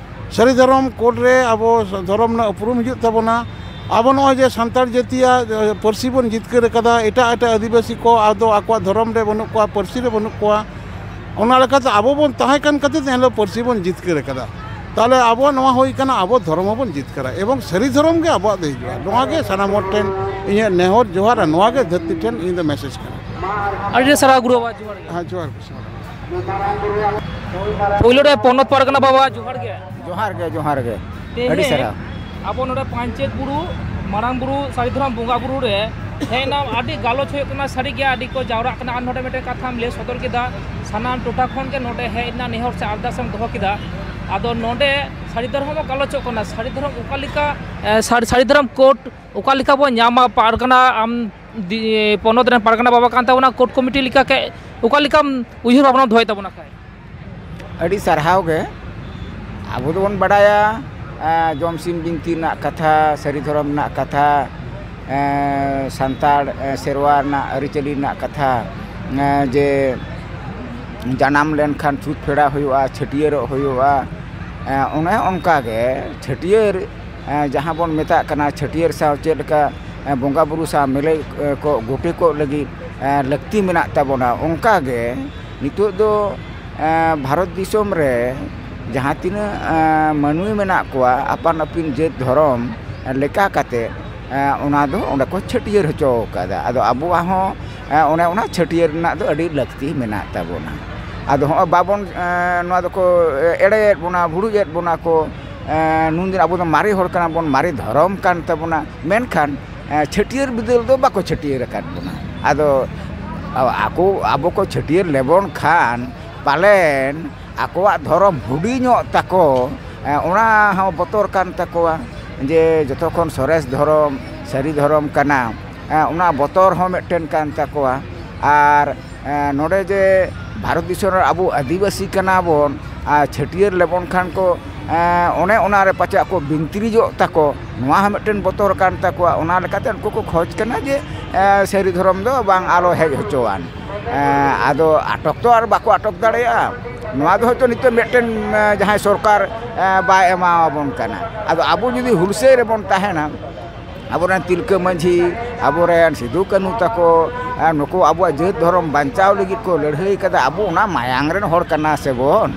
ᱥᱟᱹᱨᱤ ᱫᱷᱚᱨᱚᱢ ᱠᱳᱰ ᱨᱮ ᱟᱵᱚ ᱫᱷᱚᱨᱚᱢ ᱨᱮᱱᱟᱜ ᱩᱯᱨᱩᱢ ᱦᱤᱡᱩᱜ ᱛᱟᱵᱚᱱᱟ᱾ ᱟᱵᱚ ᱱᱚᱜᱼᱚᱭ ᱡᱮ ᱥᱟᱱᱛᱟᱲ ᱡᱟᱹᱛᱤᱭᱟᱜ, ᱮ, ᱯᱟᱹᱨᱥᱤ ᱵᱚᱱ ᱡᱤᱛᱠᱟᱹᱨ ᱟᱠᱟᱫᱟ, ᱮᱴᱟᱜ ᱮᱴᱟᱜ ᱟᱹᱫᱤᱵᱟᱹᱥᱤ ᱠᱚ ᱟᱫᱚ ᱟᱠᱚᱣᱟᱜ ᱫᱷᱚᱨᱚᱢ ᱨᱮ ᱵᱟᱹᱱᱩᱜ ᱠᱚᱣᱟ, ᱯᱟᱹᱨᱥᱤ ᱨᱮ ᱵᱟᱹᱱᱩᱜ ᱠᱚᱣᱟ᱾ ᱚᱱᱟ ᱞᱮᱠᱟᱛᱮ ᱟᱵᱚ ᱵᱚᱱ ᱛᱟᱦᱮᱸ ᱠᱟᱱ ᱠᱷᱟᱹᱛᱤᱨ ᱛᱮ ᱮᱱᱦᱤᱞᱳᱜ ᱯᱟᱹᱨᱥᱤ ᱵᱚᱱ ᱡᱤᱛᱠᱟᱹᱨ ᱟᱠᱟᱫᱟ᱾ ᱛᱟᱦᱚᱞᱮ ᱟᱵᱚᱣᱟᱜ ᱱᱚᱣᱟ ᱦᱩᱭ ᱠᱟᱱᱟ, ᱟᱵᱚ ᱫᱷᱚᱨᱚᱢ ᱦᱚᱸᱵᱚᱱ ᱡᱤᱛᱠᱟᱹᱨᱟ ᱮᱵᱚᱝ ᱥᱟᱹᱨᱤ ᱫᱷᱚᱨᱚᱢ ᱜᱮ ᱟᱵᱚᱣᱟᱜ ᱫᱚ ᱦᱤᱡᱩᱜᱼᱟ᱾ ᱱᱚᱣᱟ ᱜᱮ ᱥᱟᱱᱟᱢ ᱦᱚᱲ ᱴᱷᱮᱱ ᱤᱧᱟᱹᱜ ᱱᱮᱦᱚᱨ ᱡᱚᱦᱟᱨ ᱟᱨ ᱱᱚᱣᱟ ᱜᱮ ᱫᱷᱟᱹᱨᱛᱤ ᱴᱷᱮᱱ ᱤᱧ ᱫᱚ ᱢᱮᱥᱮᱡᱽ ᱠᱟᱱᱟ᱾ ᱟᱹᱰᱤ ᱥᱟᱨᱦᱟᱣ ᱜᱩᱨᱩ ᱵᱟᱵᱟ, ᱡᱚᱦᱟᱨ ᱜᱮ᱾ ᱦᱮᱸ, ᱡᱚᱦᱟᱨ ᱜᱮ, ᱡᱚᱦᱟᱨ ᱜᱮ᱾ ᱯᱳᱭᱞᱳ ᱨᱮ ᱯᱚᱱᱚᱛ ᱯᱟᱨᱜᱟᱱᱟ ᱵᱟᱵᱟ, ᱡᱚᱦᱟᱨ ᱜᱮ᱾ ᱡᱚᱦᱟᱨ ᱜᱮ, ᱡᱚᱦᱟᱨ ᱜᱮ᱾ ᱟᱹᱰᱤ ᱛᱮᱦᱮᱧ ᱥᱟᱨᱦᱟᱣ᱾ ᱟᱵᱚ ᱱᱚᱰᱮ ᱯᱟᱧᱪᱮᱛ ᱵᱩᱨᱩ ᱢᱟᱨᱟᱝ ᱵᱩᱨᱩ ᱥᱟᱹᱨᱤ ᱫᱷᱚᱨᱚᱢ ᱵᱚᱸᱜᱟ ᱵᱩᱨᱩ ᱨᱮ ᱦᱮᱡ ᱮᱱᱟ, ᱟᱹᱰᱤ ᱜᱟᱞᱚᱪ ᱦᱩᱭᱩᱜ ᱠᱟᱱᱟ, ᱥᱟᱹᱨᱤ ᱜᱮ ᱟᱹᱰᱤ ᱠᱚ ᱡᱟᱣᱨᱟᱜ ᱠᱟᱱᱟ᱾ ᱟᱨ ᱱᱚᱰᱮ ᱢᱤᱫᱴᱮᱱ ᱠᱟᱛᱷᱟᱢ ᱞᱟᱹᱭ ᱥᱚᱫᱚᱨ ᱠᱮᱫᱟ, ᱥᱟᱱᱟᱢ ᱴᱚᱴᱷᱟ ᱠᱷᱚᱱ ᱜᱮ ᱱᱚᱰᱮ ᱦᱮᱡ ᱨᱮᱱᱟᱜ ᱱᱮᱦᱚᱨ ᱥᱮ ᱟᱨᱫᱟᱥ ᱮᱢ ᱫᱚᱦᱚ ᱠᱮᱫᱟ᱾ ᱟᱫᱚ ᱱᱚᱰᱮ ᱥᱟᱹᱨᱤ ᱫᱷᱚᱨᱚᱢ ᱦᱚᱸ ᱜᱟᱞᱚᱪᱚᱜ ᱠᱟᱱᱟ, ᱥᱟᱹᱨᱤ ᱫᱷᱚᱨᱚᱢ ᱚᱠᱟ ᱞᱮᱠᱟ, ᱮ, ᱥᱟᱹᱨᱤ, ᱥᱟᱹᱨᱤ ᱫᱷᱚᱨᱚᱢ ᱠᱳᱰ ᱚᱠᱟ ᱞᱮᱠᱟ ᱵᱚᱱ ᱧᱟᱢᱟ? ᱯᱟᱨᱜᱟᱱᱟ, ᱟᱢ ᱫᱤ-, ᱯᱚᱱᱚᱛ ᱨᱮᱱ ᱯᱟᱨᱜᱟᱱᱟ ᱵᱟᱵᱟ ᱠᱟᱱ ᱛᱟᱵᱚᱱᱟ, ᱠᱳᱰ ᱠᱚᱢᱤᱴᱤ ᱞᱮᱠᱟ ᱠᱮ-, ᱚᱠᱟ ᱞᱮᱠᱟᱢ ᱩᱭᱦᱟᱹᱨ ᱵᱷᱟᱵᱽᱱᱟ ᱫᱚᱦᱚᱭ ᱛᱟᱵᱚᱱᱟ ᱠᱷᱟᱡ? ᱟᱹᱰᱤ ᱥᱟᱨᱦᱟᱣ ᱜᱮ᱾ ᱟᱵᱚ ᱫᱚᱵᱚᱱ ᱵᱟᱰᱟᱭᱟ, ᱮ, ᱡᱚᱢ ᱥᱤᱢ ᱵᱤᱱᱛᱤ ᱨᱮᱱᱟᱜ ᱠᱟᱛᱷᱟ, ᱥᱟᱹᱨᱤ ᱫᱷᱚᱨᱚᱢ ᱨᱮᱱᱟᱜ ᱠᱟᱛᱷᱟ, ᱮ, ᱥᱟᱱᱛᱟᱲ, ᱮ, ᱥᱮᱨᱣᱟ ᱨᱮᱱᱟᱜ ᱟᱹᱨᱤᱪᱟᱹᱞᱤ ᱨᱮᱱᱟᱜ ᱠᱟᱛᱷᱟ, ᱮ, ᱡᱮ ᱡᱟᱱᱟᱢ ᱞᱮᱱᱠᱷᱟᱱ ᱪᱷᱩᱛ ᱯᱷᱮᱲᱟᱣ ᱦᱩᱭᱩᱜᱼᱟ, ᱪᱷᱟᱹᱴᱭᱟᱹᱨᱚᱜ ᱦᱩᱭᱩᱜᱼᱟ᱾ ᱮ, ᱚᱱᱮ ᱚᱱᱠᱟ ᱜᱮ ᱪᱷᱟᱹᱴᱭᱟᱹᱨ, ᱮ, ᱡᱟᱦᱟᱸ ᱵᱚᱱ ᱢᱮᱛᱟᱜ ᱠᱟᱱᱟ, ᱪᱷᱟᱹᱴᱭᱟᱹᱨ ᱥᱟᱶ ᱪᱮᱫ ᱞᱮᱠᱟ, ᱮ, ᱵᱚᱸᱜᱟ ᱵᱩᱨᱩ ᱥᱟᱶ ᱢᱤᱞᱟᱹᱭ, ᱮ, ᱠᱚ ᱜᱚᱴᱮ ᱠᱚᱜ ᱞᱟᱹᱜᱤᱫ, ᱮ, ᱞᱟᱹᱠᱛᱤ ᱢᱮᱱᱟᱜ ᱛᱟᱵᱚᱱᱟ, ᱚᱱᱠᱟ ᱜᱮ ᱱᱤᱛᱚᱜ ᱫᱚ, ᱮ, ᱵᱷᱟᱨᱚᱛ ᱫᱤᱥᱚᱢ ᱨᱮ ᱡᱟᱦᱟᱸ ᱛᱤᱱᱟᱹᱜ, ᱮ, ᱢᱟᱹᱱᱢᱤ ᱢᱮᱱᱟᱜ ᱠᱚᱣᱟ, ᱟᱯᱟᱱ ᱟᱹᱯᱤᱱ ᱡᱟᱹᱛ ᱫᱷᱚᱨᱚᱢ ᱞᱮᱠᱟ ᱠᱟᱛᱮ, ᱮ, ᱚᱱᱟ ᱫᱚ ᱚᱸᱰᱮ ᱠᱚ ᱪᱷᱟᱹᱴᱭᱟᱹᱨ ᱦᱚᱪᱚ ᱟᱠᱟᱫᱟ᱾ ᱟᱫᱚ ᱟᱵᱚᱣᱟᱜ ᱦᱚᱸ, ᱮ, ᱚᱱᱮ ᱚᱱᱟ ᱪᱷᱟᱹᱴᱭᱟᱹᱨ ᱨᱮᱱᱟᱜ ᱫᱚ ᱟᱹᱰᱤ ᱞᱟᱹᱠᱛᱤ ᱢᱮᱱᱟᱜ ᱛᱟᱵᱚᱱᱟ᱾ ᱟᱫᱚ ᱦᱚᱸᱜᱼᱚᱭ ᱵᱟᱵᱚᱱ, ᱮ, ᱱᱚᱣᱟ ᱫᱚᱠᱚ ᱮᱲᱮᱭᱮᱫ ᱵᱚᱱᱟ, ᱵᱷᱩᱲᱩᱡᱮᱫ ᱵᱚᱱᱟ ᱠᱚ, ᱮ, ᱱᱩᱱᱫᱤᱱ ᱟᱵᱚ ᱫᱚ ᱢᱟᱨᱮ ᱦᱚᱲ ᱠᱟᱱᱟ ᱵᱚᱱ, ᱢᱟᱨᱮ ᱫᱷᱚᱨᱚᱢ ᱠᱟᱱ ᱛᱟᱵᱚᱱᱟ, ᱢᱮᱱᱠᱷᱟᱱ, ᱮ, ᱪᱷᱟᱹᱴᱭᱟᱹᱨ ᱵᱤᱫᱟᱹᱞ ᱫᱚ ᱵᱟᱠᱚ ᱪᱷᱟᱹᱴᱭᱟᱹᱨ ᱟᱠᱟᱫ ᱵᱚᱱᱟ᱾ ᱟᱫᱚ ᱟᱠᱚ, ᱟᱵᱚ ᱠᱚ ᱪᱷᱟᱹᱴᱭᱟᱹᱨ ᱞᱮᱵᱚᱱ ᱠᱷᱟᱱ ᱯᱟᱞᱮᱱ ᱟᱠᱚᱣᱟᱜ ᱫᱷᱚᱨᱚᱢ ᱦᱩᱰᱤᱧᱚᱜ ᱛᱟᱠᱚ, ᱮ, ᱚᱱᱟ ᱦᱚᱸ ᱵᱚᱛᱚᱨ ᱠᱟᱱ ᱛᱟᱠᱚᱣᱟ, ᱡᱮ ᱡᱚᱛᱚ ᱠᱷᱚᱱ ᱥᱚᱨᱮᱥ ᱫᱷᱚᱨᱚᱢ ᱥᱟᱹᱨᱤ ᱫᱷᱚᱨᱚᱢ ᱠᱟᱱᱟ, ᱮ, ᱚᱱᱟ ᱵᱚᱛᱚᱨ ᱦᱚᱸ ᱢᱤᱫᱴᱮᱱ ᱠᱟᱱ ᱛᱟᱠᱚᱣᱟ᱾ ᱟᱨ, ᱮ, ᱱᱚᱰᱮ ᱡᱮ ᱵᱷᱟᱨᱚᱛ ᱫᱤᱥᱚᱢ ᱨᱮ ᱟᱵᱚ ᱟᱹᱫᱤᱵᱟᱹᱥᱤ ᱠᱟᱱᱟ ᱵᱚᱱ, ᱟᱨ ᱪᱷᱟᱹᱴᱭᱟᱹᱨ ᱞᱮᱵᱚᱱ ᱠᱷᱟᱱ ᱠᱚ, ᱮ, ᱚᱱᱮ ᱚᱱᱟᱨᱮ ᱯᱟᱪᱮ ᱟᱠᱚ ᱵᱤᱱᱛᱨᱤᱡᱚᱜ ᱛᱟᱠᱚ, ᱱᱚᱣᱟ ᱦᱚᱸ ᱢᱤᱫᱴᱮᱱ ᱵᱚᱛᱚᱨ ᱠᱟᱱ ᱛᱟᱠᱚᱣᱟ᱾ ᱚᱱᱟ ᱞᱮᱠᱟᱛᱮ ᱩᱱᱠᱩ ᱠᱚ ᱠᱷᱚᱡᱽ ᱠᱟᱱᱟ ᱡᱮ, ᱮ, ᱥᱟᱹᱨᱤ ᱫᱷᱚᱨᱚᱢ ᱫᱚ ᱵᱟᱝ ᱟᱞᱚ ᱦᱮᱡ ᱦᱚᱪᱚᱣᱟᱱ᱾ ᱮ, ᱟᱫᱚ ᱟᱴᱚᱠ ᱛᱚ ᱟᱨ ᱵᱟᱠᱚ ᱟᱴᱚᱠ ᱫᱟᱲᱮᱭᱟᱜᱼᱟ᱾ ᱱᱚᱣᱟ ᱫᱚ ᱦᱚᱭᱛᱳ ᱱᱤᱛᱚᱜ ᱢᱤᱫᱴᱮᱱ, ᱮ, ᱡᱟᱦᱟᱸᱭ ᱥᱚᱨᱠᱟᱨ, ᱮ, ᱵᱟᱭ ᱮᱢᱟᱣᱟᱵᱚᱱ ᱠᱟᱱᱟ᱾ ᱟᱫᱚ ᱟᱵᱚ ᱡᱩᱫᱤ ᱦᱩᱞᱥᱟᱹᱭ ᱨᱮᱵᱚᱱ ᱛᱟᱦᱮᱱᱟ, ᱟᱵᱚᱨᱮᱱ ᱛᱤᱞᱠᱟᱹ ᱢᱟᱹᱡᱷᱤ, ᱟᱵᱚᱨᱮᱱ ᱥᱤᱫᱩ ᱠᱟᱹᱱᱦᱩ ᱛᱟᱠᱚ, ᱮ, ᱱᱩᱠᱩ ᱟᱵᱚᱣᱟᱜ ᱡᱟᱹᱛ ᱫᱷᱚᱨᱚᱢ ᱵᱟᱧᱪᱟᱣ ᱞᱟᱹᱜᱤᱫ ᱠᱚ ᱞᱟᱹᱲᱦᱟᱹᱭ ᱠᱟᱫᱟ, ᱟᱵᱚ ᱚᱱᱟ ᱢᱟᱭᱟᱝ ᱨᱮᱱ ᱦᱚᱲ ᱠᱟᱱᱟ ᱥᱮ ᱵᱚᱱ?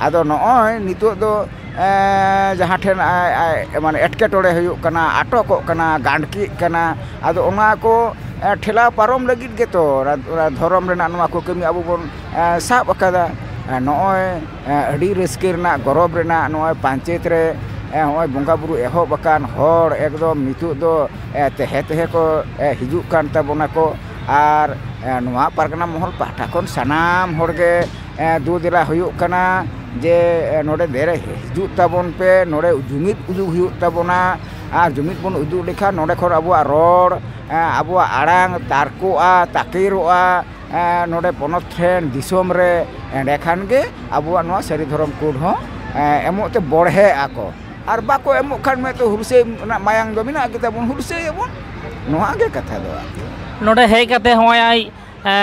ᱟᱫᱚ ᱱᱚᱜᱼᱚᱭ ᱱᱤᱛᱚᱜ ᱫᱚ, ᱮ, ᱡᱟᱦᱟᱸ ᱴᱷᱮᱱ ᱟᱭ, ᱟᱭ, ᱢᱟᱱᱮ ᱮᱴᱠᱮᱴᱚᱬᱮ ᱦᱩᱭᱩᱜ ᱠᱟᱱᱟ, ᱟᱴᱚᱠᱚᱜ ᱠᱟᱱᱟ, ᱜᱟᱸᱰᱠᱤᱜ ᱠᱟᱱᱟ, ᱟᱫᱚ ᱚᱱᱟ ᱠᱚ, ᱮ, ᱴᱷᱮᱞᱟᱣ ᱯᱟᱨᱚᱢ ᱞᱟᱹᱜᱤᱫ ᱜᱮᱛᱚ ᱚᱱᱟ, ᱚᱱᱟ ᱫᱷᱚᱨᱚᱢ ᱨᱮᱱᱟᱜ ᱱᱚᱣᱟ ᱠᱚ ᱠᱟᱹᱢᱤ ᱟᱵᱚ ᱵᱚᱱ, ᱮ, ᱥᱟᱵ ᱟᱠᱟᱫᱟ᱾ ᱮ, ᱱᱚᱜᱼᱚᱭ, ᱮ, ᱟᱹᱰᱤ ᱨᱟᱹᱥᱠᱟᱹ ᱨᱮᱱᱟᱜ, ᱜᱚᱨᱚᱵᱽ ᱨᱮᱱᱟᱜ ᱱᱚᱜᱼᱚᱭ ᱯᱟᱧᱪᱮᱛ ᱨᱮ, ᱮ, ᱱᱚᱜᱼᱚᱭ ᱵᱚᱸᱜᱟ ᱵᱩᱨᱩ ᱮᱦᱚᱵ ᱟᱠᱟᱱ ᱦᱚᱲ ᱮᱠᱫᱚᱢ ᱱᱤᱛᱚᱜ ᱫᱚ, ᱮ, ᱛᱮᱦᱮ ᱛᱮᱦᱮ ᱠᱚ, ᱮ, ᱦᱤᱡᱩᱜ ᱠᱟᱱ ᱛᱟᱵᱚᱱᱟ ᱠᱚ᱾ ᱟᱨ, ᱮ, ᱱᱚᱣᱟ ᱯᱟᱨᱜᱟᱱᱟ ᱢᱚᱦᱚᱞ ᱯᱟᱦᱴᱟ ᱠᱷᱚᱱ ᱥᱟᱱᱟᱢ ᱦᱚᱲ ᱜᱮ, ᱮ, ᱫᱩ ᱫᱮᱞᱟ ᱦᱩᱭᱩᱜ ᱠᱟᱱᱟ ᱡᱮ, ᱮ, ᱱᱚᱰᱮ ᱫᱮᱨᱮ ᱦᱤᱡᱩᱜ ᱛᱟᱵᱚᱱ ᱯᱮ, ᱱᱚᱰᱮ ᱡᱩᱢᱤᱫ ᱩᱫᱩᱜ ᱦᱩᱭᱩᱜ ᱛᱟᱵᱚᱱᱟ᱾ ᱟᱨ ᱡᱩᱢᱤᱫ ᱵᱚᱱ ᱩᱫᱩᱜ ᱞᱮᱠᱷᱟᱱ ᱱᱚᱰᱮ ᱠᱷᱚᱱ ᱟᱵᱚᱣᱟᱜ ᱨᱚᱲ, ᱮ, ᱟᱵᱚᱣᱟᱜ ᱟᱲᱟᱝ ᱛᱟᱨᱠᱚᱜᱼᱟ, ᱛᱟᱠᱮᱨᱚᱜᱼᱟ, ᱮ, ᱱᱚᱰᱮ ᱯᱚᱱᱚᱛ ᱴᱷᱮᱱ, ᱫᱤᱥᱚᱢ ᱨᱮ᱾ ᱮᱸᱰᱮᱠᱷᱟᱱ ᱜᱮ ᱟᱵᱚᱣᱟᱜ ᱱᱚᱣᱟ ᱥᱟᱹᱨᱤ ᱫᱷᱚᱨᱚᱢ ᱠᱳᱰ ᱦᱚᱸ, ᱮ, ᱮᱢᱚᱜ ᱛᱮ ᱵᱚᱲᱦᱮ ᱟᱠᱚ᱾ ᱟᱨ ᱵᱟᱠᱚ ᱮᱢᱚᱜ ᱠᱷᱟᱱ ᱢᱟ ᱛᱚ ᱦᱩᱞᱥᱟᱹᱭ ᱨᱮᱱᱟᱜ ᱢᱟᱭᱟᱝ ᱫᱚ ᱢᱮᱱᱟᱜ ᱜᱮᱛᱟ ᱵᱚᱱ, ᱦᱩᱞᱥᱟᱹᱭ ᱟᱵᱚᱱ᱾ ᱱᱚᱣᱟ ᱜᱮ ᱠᱟᱛᱷᱟ ᱫᱚ ᱟᱨᱠᱤ᱾ ᱱᱚᱰᱮ ᱦᱮᱡ ᱠᱟᱛᱮ ᱦᱚᱸᱜᱼᱚᱭ ᱟᱭ, ᱮ,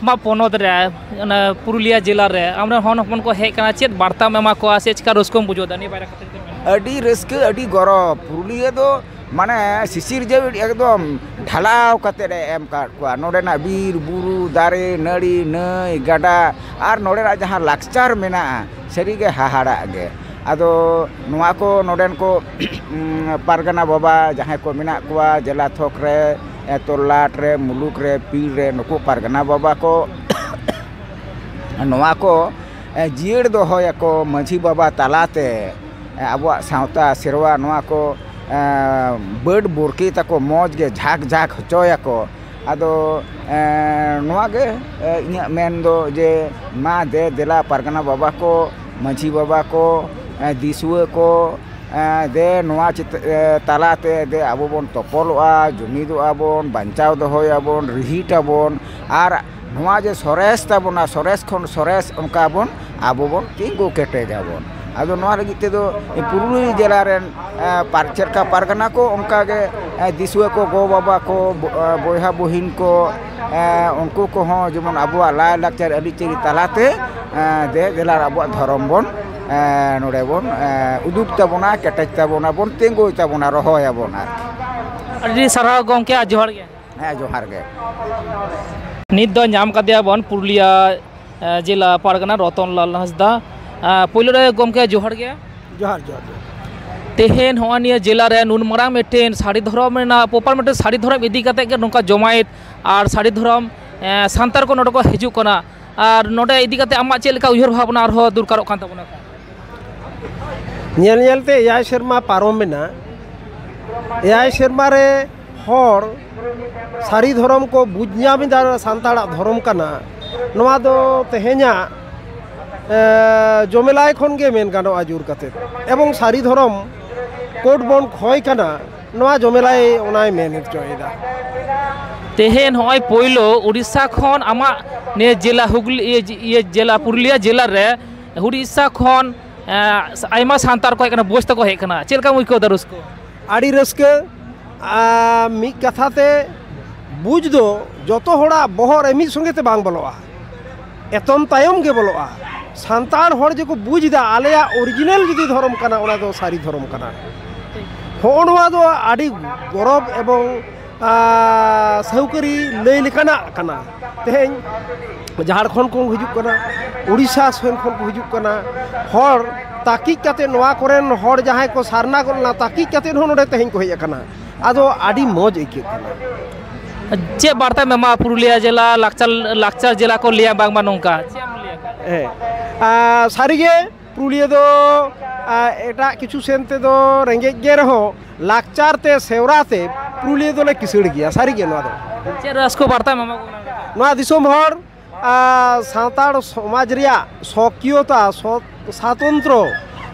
ᱟᱢᱟᱜ ᱯᱚᱱᱚᱛ ᱨᱮ, ᱚᱱᱟ ᱯᱩᱨᱩᱞᱤᱭᱟᱹ ᱡᱮᱞᱟ ᱨᱮ ᱟᱢᱨᱮᱱ ᱦᱚᱱ ᱦᱚᱯᱚᱱ ᱠᱚ ᱦᱮᱡ ᱠᱟᱱᱟ, ᱪᱮᱫ ᱵᱟᱨᱛᱟᱢ ᱮᱢᱟ ᱠᱚᱣᱟ ᱥᱮ ᱪᱮᱠᱟ ᱨᱟᱹᱥᱠᱟᱹᱢ ᱵᱩᱡᱷᱟᱹᱣ ᱮᱫᱟ? ᱱᱤᱭᱟᱹ ᱵᱟᱨᱮ ᱠᱟᱛᱷᱟ ᱪᱮᱫ ᱮᱢ ᱢᱮᱱᱟ? ᱟᱹᱰᱤ ᱨᱟᱹᱥᱠᱟᱹ, ᱟᱹᱰᱤ ᱜᱚᱨᱚᱵᱽ᱾ ᱯᱩᱨᱩᱞᱤᱭᱟᱹ ᱫᱚ ᱢᱟᱱᱮ ᱥᱤᱥᱤᱨ ᱡᱟᱹᱣᱤᱫ ᱮᱠᱫᱚᱢ ᱰᱷᱟᱞᱟᱣ ᱠᱟᱛᱮᱫ ᱮ ᱮᱢ ᱟᱠᱟᱫ ᱠᱚᱣᱟ᱾ ᱱᱚᱰᱮᱱᱟᱜ ᱵᱤᱨ, ᱵᱩᱨᱩ, ᱫᱟᱨᱮ, ᱱᱟᱹᱲᱤ, ᱱᱟᱹᱭ, ᱜᱟᱰᱟ ᱟᱨ ᱱᱚᱰᱮᱱᱟᱜ ᱡᱟᱦᱟᱸ ᱞᱟᱠᱪᱟᱨ ᱢᱮᱱᱟᱜᱼᱟ, ᱥᱟᱹᱨᱤᱜᱮ ᱦᱟᱦᱟᱲᱟᱜ ᱜᱮ᱾ ᱟᱫᱚ ᱱᱚᱣᱟ ᱠᱚ ᱱᱚᱰᱮᱱ ᱠᱚ ᱯᱟᱨᱜᱟᱱᱟ ᱵᱟᱵᱟ ᱡᱟᱦᱟᱸᱭ ᱠᱚ ᱢᱮᱱᱟᱜ ᱠᱚᱣᱟ, ᱡᱮᱞᱟ ᱛᱷᱚᱠ ᱨᱮ, ᱮ, ᱛᱚᱞᱞᱟᱴ ᱨᱮ, ᱢᱩᱞᱩᱠ ᱨᱮ, ᱯᱤᱲ ᱨᱮ, ᱱᱩᱠᱩ ᱯᱟᱨᱜᱟᱱᱟ ᱵᱟᱵᱟ ᱠᱚ ᱱᱚᱣᱟ ᱠᱚ, ᱮ, ᱡᱤᱭᱟᱹᱲ ᱫᱚᱦᱚᱭᱟᱠᱚ ᱢᱟᱹᱡᱷᱤ ᱵᱟᱵᱟ ᱛᱟᱞᱟᱛᱮ, ᱮ, ᱟᱵᱚᱣᱟᱜ ᱥᱟᱶᱛᱟ ᱥᱮᱨᱣᱟ ᱱᱚᱣᱟ ᱠᱚ, ᱮ, ᱵᱟᱹᱰ ᱵᱚᱨᱠᱮ ᱛᱟᱠᱚ ᱢᱚᱡᱽ ᱜᱮ ᱡᱷᱟᱠ ᱡᱷᱟᱠ ᱦᱚᱪᱚᱭᱟᱠᱚ᱾ ᱟᱫᱚ, ᱮ, ᱱᱚᱣᱟ ᱜᱮ, ᱮ, ᱤᱧᱟᱹᱜ ᱢᱮᱱ ᱫᱚ ᱡᱮ ᱢᱟ ᱫᱮ ᱫᱮᱞᱟ ᱯᱟᱨᱜᱟᱱᱟ ᱵᱟᱵᱟ ᱠᱚ, ᱢᱟᱹᱡᱷᱤ ᱵᱟᱵᱟ ᱠᱚ, ᱮ, ᱫᱤᱥᱩᱣᱟᱹ ᱠᱚ, ᱮ, ᱫᱮ ᱱᱚᱣᱟ ᱪᱮᱛ-, ᱮ, ᱛᱟᱞᱟᱛᱮ ᱫᱮ ᱟᱵᱚ ᱵᱚᱱ ᱛᱚᱯᱚᱞᱚᱜᱼᱟ, ᱡᱩᱢᱤᱫᱚᱜᱼᱟ ᱵᱚᱱ, ᱵᱟᱧᱪᱟᱣ ᱫᱚᱦᱚᱭᱟᱵᱚᱱ, ᱨᱤᱦᱤᱴ ᱟᱵᱚᱱ᱾ ᱟᱨ ᱱᱚᱣᱟ ᱡᱮ ᱥᱚᱨᱮᱥ ᱛᱟᱵᱚᱱᱟ, ᱥᱚᱨᱮᱥ ᱠᱷᱚᱱ ᱥᱚᱨᱮᱥ ᱚᱱᱠᱟ ᱵᱚᱱ ᱟᱵᱚ ᱵᱚᱱ ᱛᱤᱸᱜᱩ ᱠᱮᱴᱮᱡᱟᱵᱚᱱ᱾ ᱟᱫᱚ ᱱᱚᱣᱟ ᱞᱟᱹᱜᱤᱫ ᱛᱮᱫᱚ ᱯᱩᱨᱩᱞᱤᱭᱟᱹ ᱡᱮᱞᱟ ᱨᱮᱱ, ᱮ, ᱯᱟᱨ-, ᱪᱮᱫ ᱞᱮᱠᱟ ᱯᱟᱨᱜᱟᱱᱟ ᱠᱚ, ᱚᱱᱠᱟ ᱜᱮ, ᱮ, ᱫᱤᱥᱩᱣᱟᱹ ᱠᱚ, ᱜᱚ ᱵᱟᱵᱟ ᱠᱚ, ᱵᱚ-, ᱮ, ᱵᱚᱭᱦᱟ ᱵᱩᱦᱤᱱ ᱠᱚ, ᱮ, ᱩᱱᱠᱩ ᱠᱚᱦᱚᱸ ᱡᱮᱢᱚᱱ ᱟᱵᱚᱣᱟᱜ ᱞᱟᱭᱼᱞᱟᱠᱪᱟᱨ ᱟᱹᱨᱤᱪᱟᱹᱞᱤ ᱛᱟᱞᱟᱛᱮ, ᱮ, ᱫᱮ ᱫᱮᱞᱟ ᱟᱵᱚᱣᱟᱜ ᱫᱷᱚᱨᱚᱢ ᱵᱚᱱ, ᱮ, ᱱᱚᱰᱮ ᱵᱚᱱ, ᱮ, ᱩᱫᱩᱜ ᱛᱟᱵᱚᱱᱟ, ᱠᱮᱴᱮᱡ ᱛᱟᱵᱚᱱᱟ ᱵᱚᱱ, ᱛᱤᱸᱜᱩᱭ ᱛᱟᱵᱚᱱᱟ, ᱨᱚᱦᱚᱭᱟᱵᱚᱱ ᱟᱨᱠᱤ᱾ ᱟᱹᱰᱤ ᱥᱟᱨᱦᱟᱣ ᱜᱚᱢᱠᱮ, ᱟᱨ ᱡᱚᱦᱟᱨ ᱜᱮ᱾ ᱦᱮᱸ, ᱡᱚᱦᱟᱨ ᱜᱮ᱾ ᱱᱤᱛ ᱫᱚ ᱧᱟᱢ ᱠᱟᱫᱮᱭᱟ ᱵᱚᱱ ᱯᱩᱨᱩᱞᱤᱭᱟᱹ, ᱮ, ᱡᱮᱞᱟ ᱯᱟᱨᱜᱟᱱᱟ ᱨᱚᱛᱚᱱ ᱞᱟᱞ ᱦᱟᱸᱥᱫᱟ᱾ ᱮ, ᱯᱳᱭᱞᱳ ᱨᱮ ᱜᱚᱢᱠᱮ ᱡᱚᱦᱟᱨ ᱜᱮ᱾ ᱡᱚᱦᱟᱨ, ᱡᱚᱦᱟᱨ, ᱡᱚᱦᱟᱨ᱾ ᱛᱮᱦᱮᱧ ᱦᱚᱸᱜᱼᱚᱭ ᱱᱤᱭᱟᱹ ᱡᱮᱞᱟ ᱨᱮ ᱱᱩᱱ ᱢᱟᱨᱟᱝ ᱢᱤᱫᱴᱮᱱ ᱥᱟᱹᱨᱤ ᱫᱷᱚᱨᱚᱢ ᱨᱮᱱᱟᱜ, ᱯᱨᱚᱯᱟᱨ ᱢᱤᱫᱴᱮᱱ ᱥᱟᱹᱨᱤ ᱫᱷᱚᱨᱚᱢ ᱤᱫᱤ ᱠᱟᱛᱮ ᱜᱮ ᱱᱚᱝᱠᱟ ᱡᱚᱢᱟᱭᱮᱛ ᱟᱨ ᱥᱟᱹᱨᱤ ᱫᱷᱚᱨᱚᱢ, ᱮ, ᱥᱟᱱᱛᱟᱲ ᱠᱚ ᱱᱚᱰᱮ ᱠᱚ ᱦᱤᱡᱩᱜ ᱠᱟᱱᱟ᱾ ᱟᱨ ᱱᱚᱰᱮ ᱤᱫᱤ ᱠᱟᱛᱮ ᱟᱢᱟᱜ ᱪᱮᱫ ᱞᱮᱠᱟ ᱩᱭᱦᱟᱹᱨ ᱵᱷᱟᱵᱽᱱᱟ ᱟᱨᱦᱚᱸ ᱫᱚᱨᱠᱟᱨᱚᱜ ᱠᱟᱱ ᱛᱟᱵᱚᱱᱟ? ᱧᱮᱞ ᱧᱮᱞ ᱛᱮ ᱮᱭᱟᱭ ᱥᱮᱨᱢᱟ ᱯᱟᱨᱚᱢ ᱮᱱᱟ᱾ ᱮᱭᱟᱭ ᱥᱮᱨᱢᱟ ᱨᱮ ᱦᱚᱲ ᱥᱟᱹᱨᱤ ᱫᱷᱚᱨᱚᱢ ᱠᱚ ᱵᱩᱡᱽ ᱧᱟᱢ ᱮᱫᱟ, ᱥᱟᱱᱛᱟᱲᱟᱜ ᱫᱷᱚᱨᱚᱢ ᱠᱟᱱᱟ᱾ ᱱᱚᱣᱟ ᱫᱚ ᱛᱮᱦᱮᱧᱟᱜ, ᱮ, ᱡᱚᱢᱮᱞᱟᱭ ᱠᱷᱚᱱ ᱜᱮ ᱢᱮᱱ ᱜᱟᱱᱚᱜᱼᱟ ᱡᱳᱨ ᱠᱟᱛᱮ᱾ ᱮᱵᱚᱝ ᱥᱟᱹᱨᱤ ᱫᱷᱚᱨᱚᱢ ᱠᱳᱰ ᱵᱚᱱ ᱠᱷᱚᱭ ᱠᱟᱱᱟ, ᱱᱚᱣᱟ ᱡᱚᱢᱮᱞᱟᱭ ᱚᱱᱟᱭ ᱢᱮᱱ ᱦᱚᱪᱚᱭᱮᱫᱟ᱾ ᱛᱮᱦᱮᱧ ᱱᱚᱜᱼᱚᱭ ᱯᱳᱭᱞᱳ ᱩᱲᱤᱥᱥᱟ ᱠᱷᱚᱱ ᱟᱢᱟᱜ ᱱᱤᱭᱟᱹ ᱡᱮᱞᱟ ᱦᱩᱜᱽᱞᱤ, ᱤᱭᱟᱹ, ᱤᱭᱟᱹ ᱡᱮᱞᱟ ᱯᱩᱨᱩᱞᱤᱭᱟᱹ ᱡᱮᱞᱟ ᱨᱮ ᱩᱲᱤᱥᱥᱟ ᱠᱷᱚᱱ, ᱮ, ᱟᱭᱢᱟ ᱥᱟᱱᱛᱟᱲ ᱠᱚ ᱦᱮᱡ ᱠᱟᱱᱟ, ᱵᱷᱚᱡᱽ ᱛᱮᱠᱚ ᱦᱮᱡ ᱠᱟᱱᱟ᱾ ᱪᱮᱫ ᱞᱮᱠᱟᱢ ᱟᱹᱭᱠᱟᱹᱣ ᱮᱫᱟ ᱨᱟᱹᱥᱠᱟᱹ? ᱟᱹᱰᱤ ᱨᱟᱹᱥᱠᱟᱹ᱾ ᱟᱨ ᱢᱤᱫ ᱠᱟᱛᱷᱟ ᱛᱮ, ᱵᱩᱡᱽ ᱫᱚ ᱡᱚᱛᱚ ᱦᱚᱲᱟᱜ ᱵᱚᱦᱚᱜ ᱨᱮ ᱢᱤᱫ ᱥᱚᱸᱜᱮ ᱛᱮ ᱵᱟᱝ ᱵᱚᱞᱚᱜᱼᱟ, ᱮᱛᱚᱢ ᱛᱟᱭᱚᱢ ᱜᱮ ᱵᱚᱞᱚᱜᱼᱟ᱾ ᱥᱟᱱᱛᱟᱲ ᱦᱚᱲ ᱡᱮᱠᱚ ᱵᱩᱡᱽ ᱮᱫᱟ ᱟᱞᱮᱭᱟᱜ ᱚᱨᱤᱡᱤᱱᱟᱞ ᱡᱩᱫᱤ ᱫᱷᱚᱨᱚᱢ ᱠᱟᱱᱟ, ᱚᱱᱟ ᱫᱚ ᱥᱟᱹᱨᱤ ᱫᱷᱚᱨᱚᱢ ᱠᱟᱱᱟ᱾ ᱦᱚᱸᱜᱼᱚ ᱱᱚᱣᱟ ᱫᱚ ᱟᱹᱰᱤ ᱜᱚᱨᱚᱵᱽ ᱮᱵᱚᱝ, ᱟᱸ, ᱥᱟᱹᱣᱠᱟᱹᱨᱤ ᱞᱟᱹᱭ ᱞᱮᱠᱟᱱᱟᱜ ᱠᱟᱱᱟ᱾ ᱛᱮᱦᱮᱧ ᱡᱷᱟᱲᱠᱷᱚᱸᱰ ᱠᱷᱚᱱ ᱠᱚ ᱦᱤᱡᱩᱜ ᱠᱟᱱᱟ, ᱩᱲᱤᱥᱥᱟ ᱥᱮᱱ ᱠᱷᱚᱱ ᱠᱚ ᱦᱤᱡᱩᱜ ᱠᱟᱱᱟ᱾ ᱦᱚᱲ ᱛᱟᱹᱠᱤᱡ ᱠᱟᱛᱮ, ᱱᱚᱣᱟ ᱠᱚᱨᱮᱱ ᱦᱚᱲ ᱡᱟᱦᱟᱸᱭ ᱠᱚ ᱥᱟᱨᱱᱟ ᱜᱚᱫ ᱞᱮᱱᱟ, ᱛᱟᱹᱠᱤᱡ ᱠᱟᱛᱮ ᱦᱚᱸ ᱱᱚᱰᱮ ᱛᱮᱦᱮᱧ ᱠᱚ ᱦᱮᱡ ᱟᱠᱟᱱᱟ᱾ ᱟᱫᱚ ᱟᱹᱰᱤ ᱢᱚᱡᱽ ᱟᱹᱭᱠᱟᱹᱜ ᱠᱟᱱᱟ᱾ ᱪᱮᱫ ᱵᱟᱨᱛᱟᱢ ᱮᱢᱟ ᱯᱩᱨᱩᱞᱤᱭᱟᱹ ᱡᱮᱞᱟ ᱞᱟᱠᱪᱟᱨ, ᱞᱟᱠᱪᱟᱨ ᱡᱮᱞᱟ ᱠᱚ ᱞᱟᱹᱭᱟ ᱵᱟᱝᱢᱟ ᱱᱚᱝᱠᱟ? ᱪᱮᱫ ᱮᱢ ᱞᱟᱹᱭᱟ? ᱦᱮᱸ, ᱟᱨ ᱥᱟᱹᱨᱤᱜᱮ ᱯᱩᱨᱩᱞᱤᱭᱟᱹ ᱫᱚ, ᱟᱨ ᱮᱴᱟᱜ ᱠᱤᱪᱷᱩ ᱥᱮᱱ ᱛᱮᱫᱚ ᱨᱮᱸᱜᱮᱡ ᱜᱮ ᱨᱮᱦᱚᱸ, ᱞᱟᱠᱪᱟᱨ ᱛᱮ ᱥᱮᱣᱨᱟ ᱛᱮ ᱯᱩᱨᱩᱞᱤᱭᱟᱹ ᱫᱚᱞᱮ ᱠᱤᱥᱟᱹᱬ ᱜᱮᱭᱟ, ᱥᱟᱹᱨᱤᱜᱮ ᱱᱚᱣᱟ ᱫᱚ᱾ ᱪᱮᱫ ᱨᱟᱹᱥᱠᱟᱹ ᱵᱟᱨᱛᱟᱢ ᱮᱢᱟ ᱠᱚ ᱠᱟᱱᱟ? ᱱᱚᱣᱟ ᱫᱤᱥᱚᱢ ᱦᱚᱲ, ᱟᱨ ᱥᱟᱱᱛᱟᱲ ᱥᱚᱢᱟᱡᱽ ᱨᱮᱭᱟᱜ ᱥᱚᱠᱤᱭᱚᱛᱟ, ᱥᱚ-, ᱥᱟᱛᱚᱱᱛᱨᱚ,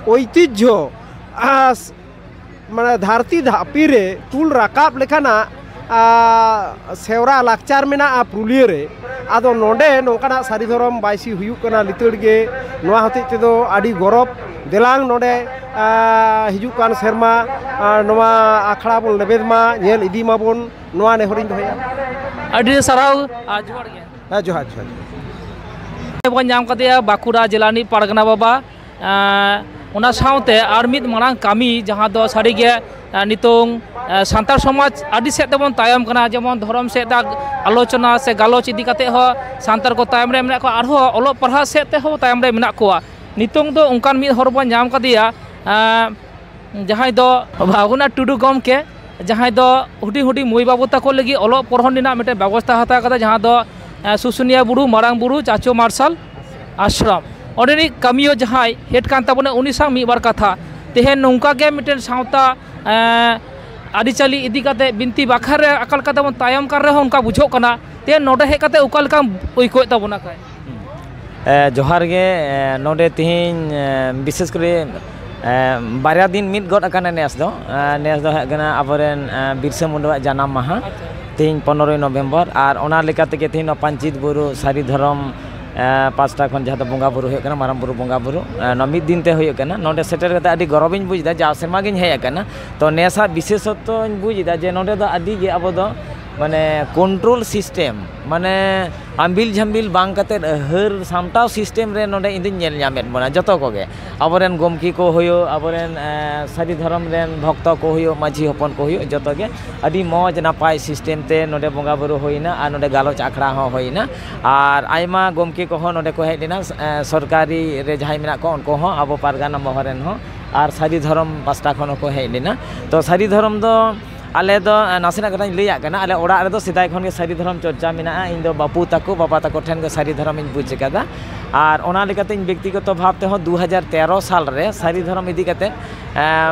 ᱳᱭᱛᱤᱡᱽᱡᱷᱚ, ᱟᱨ ᱢᱟᱱᱮ ᱫᱷᱟᱹᱨᱛᱤ ᱫᱷᱟᱹᱯᱤ ᱨᱮ ᱛᱩᱞ ᱨᱟᱠᱟᱵ ᱞᱮᱠᱟᱱᱟᱜ, ᱟᱨ ᱥᱮᱣᱨᱟ ᱞᱟᱠᱪᱟᱨ ᱢᱮᱱᱟᱜᱼᱟ ᱯᱩᱨᱩᱞᱤᱭᱟᱹ ᱨᱮ᱾ ᱟᱫᱚ ᱱᱚᱰᱮ ᱱᱚᱝᱠᱟᱱᱟᱜ ᱥᱟᱹᱨᱤ ᱫᱷᱚᱨᱚᱢ ᱵᱟᱭᱥᱤ ᱦᱩᱭᱩᱜ ᱠᱟᱱᱟ ᱞᱤᱛᱟᱹᱲ ᱜᱮ, ᱱᱚᱣᱟ ᱦᱚᱛᱮᱡ ᱛᱮᱫᱚ ᱟᱹᱰᱤ ᱜᱚᱨᱚᱵᱽ᱾ ᱫᱮᱞᱟᱝ ᱱᱚᱰᱮ, ᱟᱨ ᱦᱤᱡᱩᱜ ᱠᱟᱱ ᱥᱮᱨᱢᱟ, ᱟᱨ ᱱᱚᱣᱟ ᱟᱠᱷᱲᱟ ᱵᱚᱱ ᱞᱮᱵᱮᱫ ᱢᱟ, ᱧᱮᱞ ᱤᱫᱤ ᱢᱟᱵᱚᱱ, ᱱᱚᱣᱟ ᱱᱮᱦᱚᱨᱤᱧ ᱫᱚᱦᱚᱭᱟ᱾ ᱟᱹᱰᱤ ᱥᱟᱨᱦᱟᱣ ᱟᱨ ᱡᱚᱦᱟᱨ ᱜᱮ᱾ ᱦᱮᱸ, ᱡᱚᱦᱟᱨ, ᱡᱚᱦᱟᱨ, ᱡᱚᱦᱟᱨ᱾ ᱵᱚᱱ ᱧᱟᱢ ᱠᱟᱫᱮᱭᱟ ᱵᱟᱸᱠᱩᱲᱟ ᱡᱮᱞᱟ ᱨᱤᱱᱤᱡ ᱯᱟᱨᱜᱟᱱᱟ ᱵᱟᱵᱟ᱾ ᱮᱸ, ᱚᱱᱟ ᱥᱟᱶᱛᱮ ᱟᱨ ᱢᱤᱫ ᱢᱟᱨᱟᱝ ᱠᱟᱹᱢᱤ, ᱡᱟᱦᱟᱸ ᱫᱚ ᱥᱟᱹᱨᱤᱜᱮ, ᱮᱸ, ᱱᱤᱛᱚᱝ, ᱮᱸ, ᱥᱟᱱᱛᱟᱲ ᱥᱚᱢᱟᱡᱽ ᱟᱹᱰᱤ ᱥᱮᱫ ᱛᱮᱵᱚᱱ ᱛᱟᱭᱚᱢ ᱠᱟᱱᱟ, ᱡᱮᱢᱚᱱ ᱫᱷᱚᱨᱚᱢ ᱥᱮᱫ ᱟᱞᱳᱪᱚᱱᱟ ᱥᱮ ᱜᱟᱞᱚᱪ ᱤᱫᱤ ᱠᱟᱛᱮ ᱦᱚᱸ ᱥᱟᱱᱛᱟᱲ ᱠᱚ ᱛᱟᱭᱚᱢ ᱨᱮ ᱢᱮᱱᱟᱜ ᱠᱚᱣᱟ, ᱟᱨᱦᱚᱸ ᱚᱞᱚᱜ ᱯᱟᱲᱦᱟᱜ ᱥᱮᱫ ᱛᱮᱦᱚᱸ ᱛᱟᱭᱚᱢ ᱨᱮ ᱢᱮᱱᱟᱜ ᱠᱚᱣᱟ᱾ ᱱᱤᱛᱚᱝ ᱫᱚ ᱚᱱᱠᱟᱱ ᱢᱤᱫ ᱦᱚᱲ ᱵᱚᱱ ᱧᱟᱢ ᱠᱟᱫᱮᱭᱟ, ᱮᱸ, ᱡᱟᱦᱟᱸᱭ ᱫᱚ ᱵᱷᱟᱜᱽᱱᱟ ᱴᱩᱰᱩ ᱜᱚᱢᱠᱮ, ᱡᱟᱦᱟᱸᱭ ᱫᱚ ᱦᱩᱰᱤᱧ ᱦᱩᱰᱤᱧ ᱢᱟᱹᱭ ᱵᱟᱹᱵᱩ ᱛᱟᱠᱚ ᱞᱟᱹᱜᱤᱫ ᱚᱞᱚᱜ ᱯᱚᱲᱦᱚᱱ ᱨᱮᱱᱟᱜ ᱢᱤᱫᱴᱮᱱ ᱵᱮᱵᱚᱥᱛᱷᱟ ᱦᱟᱛᱟᱣ ᱠᱟᱫᱟ, ᱡᱟᱦᱟᱸ ᱫᱚ, ᱮᱸ, ᱥᱩᱥᱩᱱᱤᱭᱟ ᱵᱩᱨᱩ ᱢᱟᱨᱟᱝ ᱵᱩᱨᱩ ᱪᱟᱪᱳ ᱢᱟᱨᱥᱟᱞ ᱟᱥᱨᱚᱢ᱾ ᱚᱸᱰᱮᱱᱤᱡ ᱠᱟᱹᱢᱤᱭᱟᱹ ᱡᱟᱦᱟᱸᱭ ᱦᱮᱰ ᱠᱟᱱ ᱛᱟᱵᱚᱱᱟ, ᱩᱱᱤ ᱥᱟᱶ ᱢᱤᱫ ᱵᱟᱨ ᱠᱟᱛᱷᱟ᱾ ᱛᱮᱦᱮᱧ ᱱᱚᱝᱠᱟ ᱜᱮ ᱢᱤᱫᱴᱮᱱ ᱥᱟᱶᱛᱟ, ᱮᱸ, ᱟᱹᱨᱤᱪᱟᱹᱞᱤ ᱤᱫᱤ ᱠᱟᱛᱮ ᱵᱤᱱᱛᱤ ᱵᱟᱠᱷᱮᱲ ᱨᱮ ᱚᱠᱟ ᱞᱮᱠᱟ ᱛᱮᱵᱚᱱ ᱛᱟᱭᱚᱢ ᱠᱟᱱ ᱨᱮᱦᱚᱸ ᱚᱱᱠᱟ ᱵᱩᱡᱷᱟᱹᱜ ᱠᱟᱱᱟ᱾ ᱛᱮᱦᱮᱧ ᱱᱚᱰᱮ ᱦᱮᱡ ᱠᱟᱛᱮ ᱚᱠᱟ ᱞᱮᱠᱟᱢ ᱟᱹᱭᱠᱟᱹᱣᱮᱫ ᱛᱟᱵᱚᱱᱟ ᱠᱷᱟᱡ? ᱮ, ᱡᱚᱦᱟᱨ ᱜᱮ᱾ ᱮ, ᱱᱚᱰᱮ ᱛᱮᱦᱮᱧ, ᱮ, ᱵᱤᱥᱮᱥ ᱠᱚᱨᱮ, ᱮ, ᱵᱟᱨᱭᱟ ᱫᱤᱱ ᱢᱤᱫ ᱜᱚᱫ ᱟᱠᱟᱱᱟ ᱱᱮᱥ ᱫᱚ᱾ ᱮ, ᱱᱮᱥ ᱫᱚ ᱦᱩᱭᱩᱜ ᱠᱟᱱᱟ ᱟᱵᱚᱨᱮᱱ, ᱮ, ᱵᱤᱨᱥᱟᱹ ᱢᱩᱱᱰᱟᱣᱟᱜ ᱡᱟᱱᱟᱢ ᱢᱟᱦᱟ᱾ ᱟᱪᱪᱷᱟ᱾ ᱛᱮᱦᱮᱧ ᱯᱚᱱᱨᱚᱭ ᱱᱚᱵᱷᱮᱢᱵᱚᱨ, ᱟᱨ ᱚᱱᱟ ᱞᱮᱠᱟ ᱛᱮᱜᱮ ᱛᱮᱦᱮᱧ ᱱᱚᱣᱟ ᱯᱟᱧᱪᱮᱛ ᱵᱩᱨᱩ ᱥᱟᱹᱨᱤ ᱫᱷᱚᱨᱚᱢ, ᱮ, ᱯᱟᱥᱴᱟ ᱠᱷᱚᱱ ᱡᱟᱦᱟᱸ ᱫᱚ ᱵᱚᱸᱜᱟ ᱵᱩᱨᱩ ᱦᱩᱭᱩᱜ ᱠᱟᱱᱟ, ᱢᱟᱨᱟᱝ ᱵᱩᱨᱩ ᱵᱚᱸᱜᱟ ᱵᱩᱨᱩ, ᱮ, ᱱᱚᱣᱟ ᱢᱤᱫ ᱫᱤᱱ ᱛᱮ ᱦᱩᱭᱩᱜ ᱠᱟᱱᱟ᱾ ᱱᱚᱰᱮ ᱥᱮᱴᱮᱨ ᱠᱟᱛᱮ ᱟᱹᱰᱤ ᱜᱚᱨᱚᱵᱤᱧ ᱵᱩᱡᱽ ᱮᱫᱟ, ᱡᱟᱣ ᱥᱮᱨᱢᱟ ᱜᱤᱧ ᱦᱮᱡ ᱟᱠᱟᱱᱟ᱾ ᱛᱚ ᱱᱮᱥᱟᱜ ᱵᱤᱥᱮᱥᱚᱛᱚᱧ ᱵᱩᱡᱽ ᱮᱫᱟ ᱡᱮ ᱱᱚᱰᱮ ᱫᱚ ᱟᱹᱰᱤ ᱜᱮ ᱟᱵᱚ ᱫᱚ ᱢᱟᱱᱮ ᱠᱚᱱᱴᱨᱳᱞ ᱥᱤᱥᱴᱮᱢ, ᱢᱟᱱᱮ ᱟᱢᱵᱤᱞ ᱡᱷᱟᱢᱵᱤᱞ ᱵᱟᱝ ᱠᱟᱛᱮᱫ ᱦᱟᱹᱨ ᱥᱟᱢᱴᱟᱣ ᱥᱤᱥᱴᱮᱢ ᱨᱮ ᱱᱚᱰᱮ ᱤᱧ ᱫᱩᱧ ᱧᱮᱞ ᱧᱟᱢᱮᱫ ᱵᱚᱱᱟ ᱡᱚᱛᱚ ᱠᱚᱜᱮ᱾ ᱟᱵᱚᱨᱮᱱ ᱜᱚᱢᱠᱮ ᱠᱚ ᱦᱩᱭᱩᱜ, ᱟᱵᱚᱨᱮᱱ, ᱮ, ᱥᱟᱹᱨᱤ ᱫᱷᱚᱨᱚᱢ ᱨᱮᱱ ᱵᱷᱚᱠᱛᱚ ᱠᱚ ᱦᱩᱭᱩᱜ, ᱢᱟᱹᱡᱷᱤ ᱦᱚᱯᱚᱱ ᱠᱚ ᱦᱩᱭᱩᱜ, ᱡᱚᱛᱚ ᱜᱮ ᱟᱹᱰᱤ ᱢᱚᱡᱽ ᱱᱟᱯᱟᱭ ᱥᱤᱥᱴᱮᱢ ᱛᱮ ᱱᱚᱰᱮ ᱵᱚᱸᱜᱟ ᱵᱩᱨᱩ ᱦᱩᱭᱱᱟ ᱟᱨ ᱱᱚᱰᱮ ᱜᱟᱞᱚᱪ ᱟᱠᱷᱲᱟ ᱦᱚᱸ ᱦᱩᱭᱱᱟ᱾ ᱟᱨ ᱟᱭᱢᱟ ᱜᱚᱢᱠᱮ ᱠᱚᱦᱚᱸ ᱱᱚᱰᱮ ᱠᱚ ᱦᱮᱡ ᱞᱮᱱᱟ, ᱮ, ᱥᱚᱨᱠᱟᱨᱤ ᱨᱮ ᱡᱟᱦᱟᱸᱭ ᱢᱮᱱᱟᱜ ᱠᱚ ᱩᱱᱠᱩ ᱦᱚᱸ, ᱟᱵᱚ ᱯᱟᱨᱜᱟᱱᱟ ᱢᱚᱦᱚᱞ ᱨᱮᱱ ᱦᱚᱸ, ᱟᱨ ᱥᱟᱹᱨᱤ ᱫᱷᱚᱨᱚᱢ ᱯᱟᱥᱴᱟ ᱠᱷᱚᱱ ᱦᱚᱸᱠᱚ ᱦᱮᱡ ᱞᱮᱱᱟ᱾ ᱛᱚ ᱥᱟᱹᱨᱤ ᱫᱷᱚᱨᱚᱢ ᱫᱚ ᱟᱞᱮ ᱫᱚ, ᱮ, ᱱᱟᱥᱮᱱᱟᱜ ᱠᱟᱛᱷᱟᱧ ᱞᱟᱹᱭᱟᱜ ᱠᱟᱱᱟ, ᱟᱞᱮ ᱚᱲᱟᱜ ᱨᱮᱫᱚ ᱥᱮᱫᱟᱭ ᱠᱷᱚᱱ ᱜᱮ ᱥᱟᱹᱨᱤ ᱫᱷᱚᱨᱚᱢ ᱪᱚᱨᱪᱟ ᱢᱮᱱᱟᱜᱼᱟ᱾ ᱤᱧ ᱫᱚ ᱵᱟᱹᱯᱩ ᱛᱟᱠᱚ, ᱵᱟᱵᱟ ᱛᱟᱠᱚ ᱴᱷᱮᱱ ᱜᱮ ᱥᱟᱹᱨᱤ ᱫᱷᱚᱨᱚᱢ ᱤᱧ ᱵᱩᱡᱽ ᱟᱠᱟᱫᱟ᱾ ᱟᱨ ᱚᱱᱟ ᱞᱮᱠᱟᱛᱮ ᱤᱧ ᱵᱮᱠᱛᱤᱜᱚᱛᱚ ᱵᱷᱟᱵᱽ ᱛᱮᱦᱚᱸ ᱫᱩ ᱦᱟᱡᱟᱨ ᱛᱮᱨᱚ ᱥᱟᱞ ᱨᱮ ᱥᱟᱹᱨᱤ ᱫᱷᱚᱨᱚᱢ ᱤᱫᱤ ᱠᱟᱛᱮ, ᱮ,